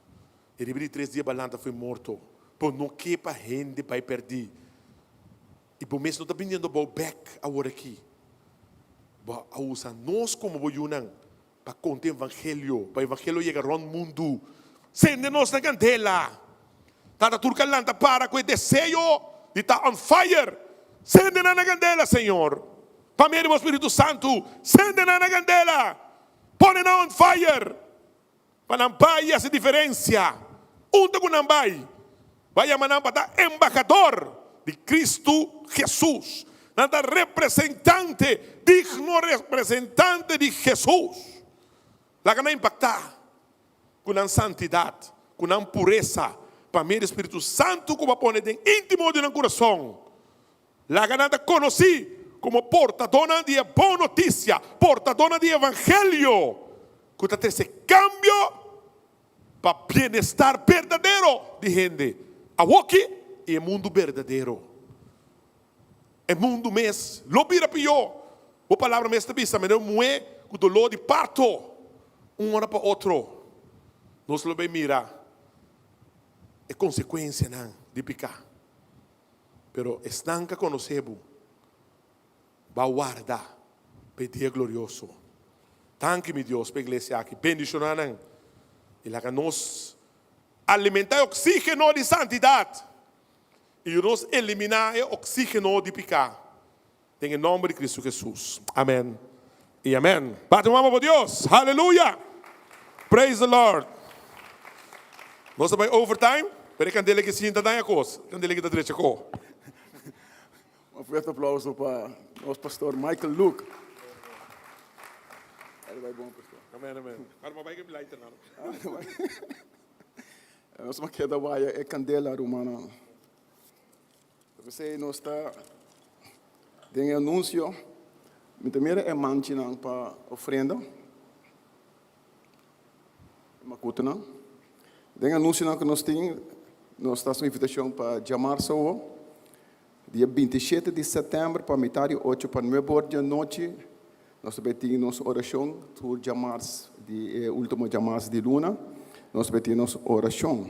I riba di tres dia bo a lanta fo'i morto. Bo no ke pa hende bai pèrdí. I bo mes no ta biniendo bou bèk aworakí. Bo a usa nos komo bo yunan pa konta e evangelio, pa evangelio yega rònt mundu. Sende nos na kandela. Tata tur ka lanta para ku e deseo di ta on fire. Sende nan na kandela, Señor. Pa medio di bo Spiritu Santu, sende nan na kandela. Pone nan on fire. Pa nan bai i hasi diferensia. Unda ku nan bai, bo a yama nan pa ta embahador di Kristu Hesus. Nan ta representante, digno representante di Hesus. Laga nan impaktá ku nan santidat, ku nan puresa, pa medio di Spiritu Santu ku bo a pone den íntimo di nan kurason. Laga nan ta konosí komo portadónan di e bon notisia, portadónan di evangelio ku ta trese kambio pa bienestar berdadero di hende awoki i e mundu berdadero. E mundu mes lo bira pió. Bo palabra mes ta bisa manera un muhé ku doló di parto un ora pa otro. Nos lo bai mira e konsekuensianan di piká. Pero esnan ka konosé bo, bo a warda pa e dia glorioso. Danki, mi Dios, pa e iglesia aki. Bendishoná nan i laga nos alimentá e oksígeno di santidat i yuda nos eliminá e oksígeno di piká. Den e nòmber di Kristu Hesus. Amèn i amèn. Bati un mama pa Dios. Haleluya! Praise the Lord. Nos ta bai overtime, pero e kandela ki sinta daña kos. E kandela ki ta drecha ko. Un fuerte aplauso pa nos pastor Michael Luke. Bai bai bon, pastor. Amèn, amèn. Ahora mi bai ku mi lighter nan. Nos a keda waya e kandela, rumannan. P'esei nos ta den e anunsio, mi ta mira e manchinan pa ofrenda, e makutunan. Den e anunsionan ku nos tin, nos ta hasi un invitashon pa djamarsa awo, dia 27 di sètèmber pa mitad di ocho pa nuebe or di anochi, nos ta bai tin nos orashon tur djamars di e ultimo djamars di luna, nos ta bai tin nos orashon.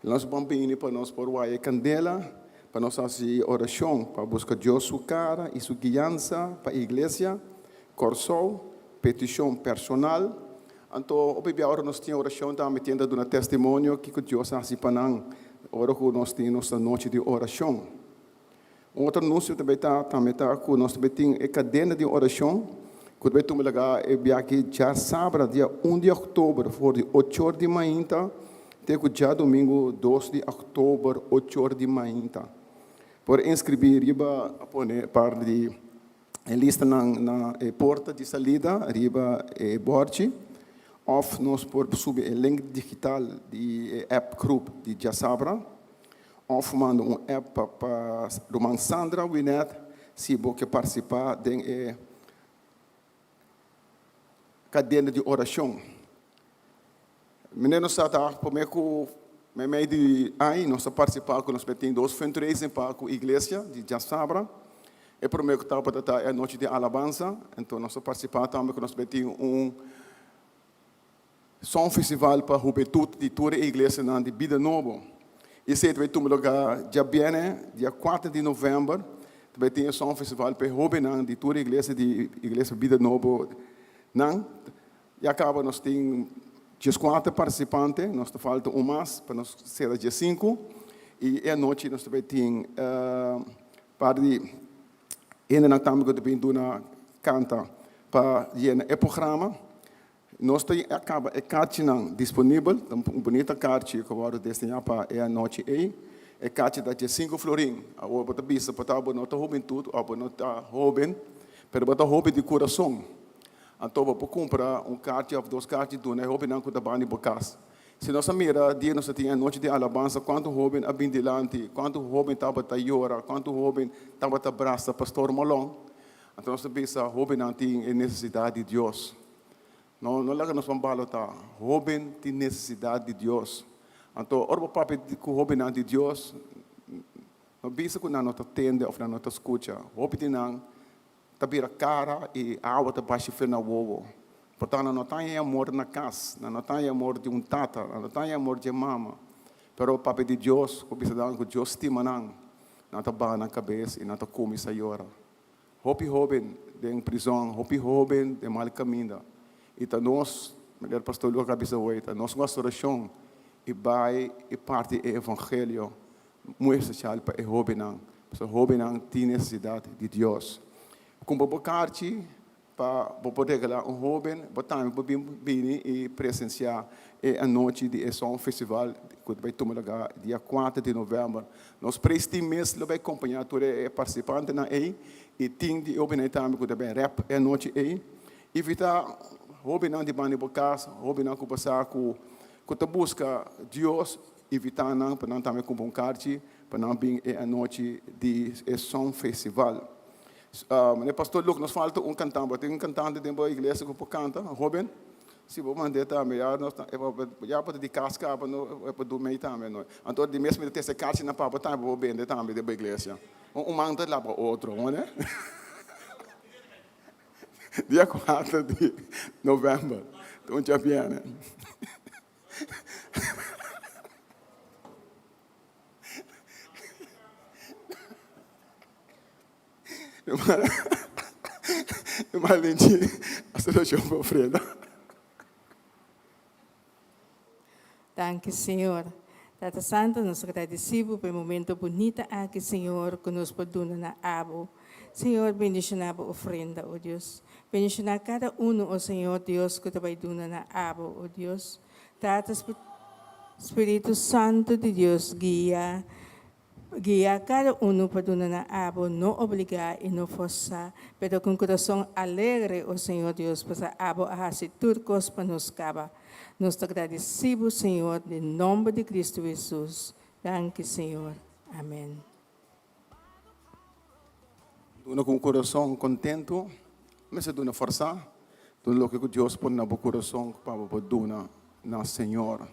Nos bon bini pa nos por waya e kandela, pa nos hasi orashon pa buska Dios su kara i su guiansa pa e iglesia, Kòrsou, petishon personal. Anto hopi bia ora nos tin orashon tambe tin ta duna testimonio kiko Dios a hasi pa nan ora ku nos tin nos anochi di orashon. Un otro anuncio tambe ta tambe ta cu nos tambe tin e cadena di oracion cu ta bay tuma lugar e biaha djasabra dia un di october for di ocho or di mainta te cu djadomingo dos di october ocho or di mainta. Por inscribi riba a pone par di e listanan na e porta di salida riba e borchi of nos por subi e link digital di e app groep di djasabra. Òf manda un app pa ruman Sandra Winet si bo ke partisipá den e kadena di orashon. Meneer nos ta ta promé ku meimei di aña nos ta partisipá ku nos tin dos fundraising pa ku iglesia di djasabra. E promé ku tabata ta e anochi di alabansa, anto nos a partisipá tambe ku nos bai tin un Song Festival pa hubentut di tur e iglesianan di Bida Nobo. Esei ta bai tuma lugá djabièrnè, dia kuater di novèmber, ta bai tin e Song Festival pa e hóbennan di tur e iglesia di Iglesia Bida Nobo nan. Ya kaba nos tin dieskuater partisipante, nos ta falta un mas pa nos sera diesinku. I e anochi nos ta bai tin par di hendenan tambe ku ta bin duna kanta pa yena e programa. Nos ta a kaba e karchinan disponibel, ta un bunita karchi ku a wòrdu destiná pa e anochi ei. E karchi ta diesinku florin. Awor bo ta bisa por ta bo no ta hubentut òf bo no ta hóben, pero bo ta hóben di kurason. Anto bo por kumpra un karchi òf dos karchi duna e hóbennan ku ta banda di bo kas. Si nos a mira dia nos a tin e anochi di alabansa kuantu hóben a bin dilanti, kuantu hóben tabata yora, kuantu hóben tabata brasa Pastor Molon, anto nos ta bisa hóbennan tin e nesesidat di Dios. No, no laga nos ban balotá. Hóben tin nesesidat di Dios. Anto ora bo papia ku hóbennan di Dios, no bisa ku nan no ta tende òf nan no ta skucha. Hopi di nan ta bira kara i awa ta bashi fe na wowo. Porta nan no ta haña e amor na kas, nan no ta haña e amor di un tata, nan no ta haña e amor dje mama. Pero papia di Dios ku bisa nan ku Dios stima nan, nan ta baha nan kabes i nan ta kuminsá yora. Hopi hóben den prizòn, hopi hóben den mal kaminda. I ta nos, manera Pastor Luka a bisa hoy, ta nos ku orashon i bai i parti e evangelio muy especial pa e hóbennan, pasobra hóbennan tin nesesidat di Dios. Kumpra bo karchi pa bo por regalá un hóben, bo tambe por bin bini i presensiá e anochi di e Song Festival ku ta bai tuma lugá dia kuater di novèmber. Nos praise team mes lo bai kompañá tur e partisipantenan ei i tin di e hóbennan ei tambe ku ta bai rèp e anochi ei. Invitá hóbennan di banda di bo kas, hóbennan ku bo sa ku ta buska Dios. Invitá nan pa nan tambe kumpra un karchi pa nan bin e anochi di e Song Festival. Meneer Pastor Luke, nos falta un kantante. Bo tin un kantante den bo iglesia ku por kanta, un hoben? Si bo mand'é tambe, ya nos ta, ya bo ta di kas kaba, no, e por duna mei tambe no. Anto di mes mi ta teste karchinan pa bo tambe pa bo bende tambe den bo iglesia. Un man ta laba otro, hoor. Dia kuater di novèmber, ta un djabièrnè. Ruman Linchi a solucion pa ofrenda. Danki Señor. Tata Santo nos agradeci bo pa e momento bunita aki Señor cu nos por duna na abo. Señor bendiciona bo ofrenda o Dios. Bendiciona cada uno o Señor Dios cu ta bay duna na abo o Dios. Tata Spiritu Santo di Dios guia Guia kada unu pa duna na abo, no obligá i no forsá, pero ku un kurason alegre, o Señor Dios, pasobra abo a hasi tur kos pa nos kaba. Nos ta gradisí bo, Señor, den nomber di Cristo Hesus. Danki, Señor. Amen. Duna ku un kurason kontentu, mester duna forsá, duna loke ku Dios pone na bo kurason pa bo por duna na Señor.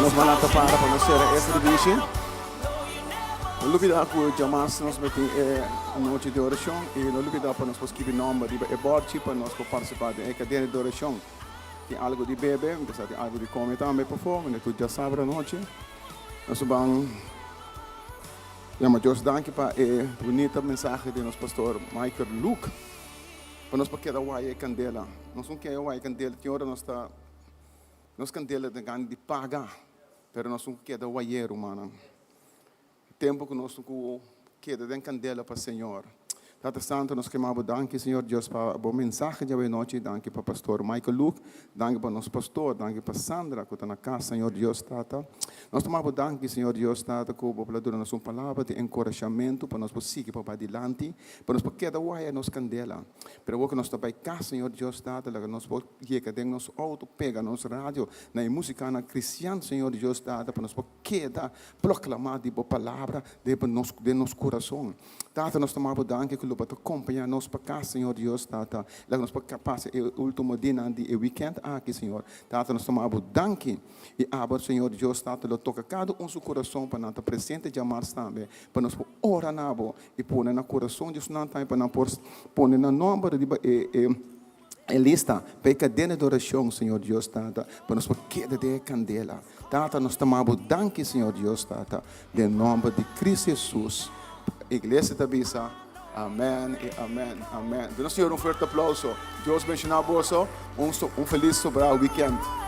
Nos ban lanta para pa nos sera e servicio. No lubida ku djamas nos meti e nochi di orashon i no lubida pa nos por skibi nomber riba e borchi pa nos por partisipá den e kadena di orashon. Tin algu di bebe, mi pensa tin algu di kome tambe pafó, mende tur djasabra anochi. Nos ban yama Dios danki pa e bunita mensahe di nos pastor Michael Luke pa nos por keda waya e kandela. Nos no keda waya e kandela tin ora nos ta nos kandela ta gana di paga pero nos no keda way'é rumannan. Tempu ku nos ku keda den kandela pa Señor. Tata Santu, nos kema bo danki, Señor Dios, pa bo mensahe djawe nochi. Danki pa Pastor Michael Luke. Danki pa nos pastor. Danki pa Sandra ku ta na kas, Señor Dios Tata. Nos tuma bo danki, Señor Dios Tata, ku bo por a duna nos un palabra di enkorashamentu pa nos por sigui pa bai dilanti, pa nos por keda waya nos kandela. Pero awor ku nos ta bai kas, Señor Dios Tata, laga nos por yega den nos outo, pega nos radio na e musikanan kristian, Señor Dios Tata, pa nos por keda Proklamá di bo palabra den nos den nos kurason. Tata, nos ta maba bo danki ku lo bo ta kompañá nos pa kas, Señor Dios, Tata. Laga nos por pasa e último dianan di e wikènt aki, Señor. Tata, nos ta maba bo danki. I abo, Señor Dios, Tata, lo toka kada un su kurason pa nan ta presente djamars tambe, pa nos por ora na bo i pone na kurason di esnan tambe pa nan por pone nan nòmber riba e e. E lista pa e kadena di orashon, Señor Dios Tata, pa nos por keda den e kandela. Tata, nos ta maba bo danki, Señor Dios Tata, den nòmber di Cristo Jesus. Iglesia ta bisa, Amèn i amèn, amèn. Duna Señor un fuerte aplauso. Dios benshoná boso. Un un felis sobrá wikènt.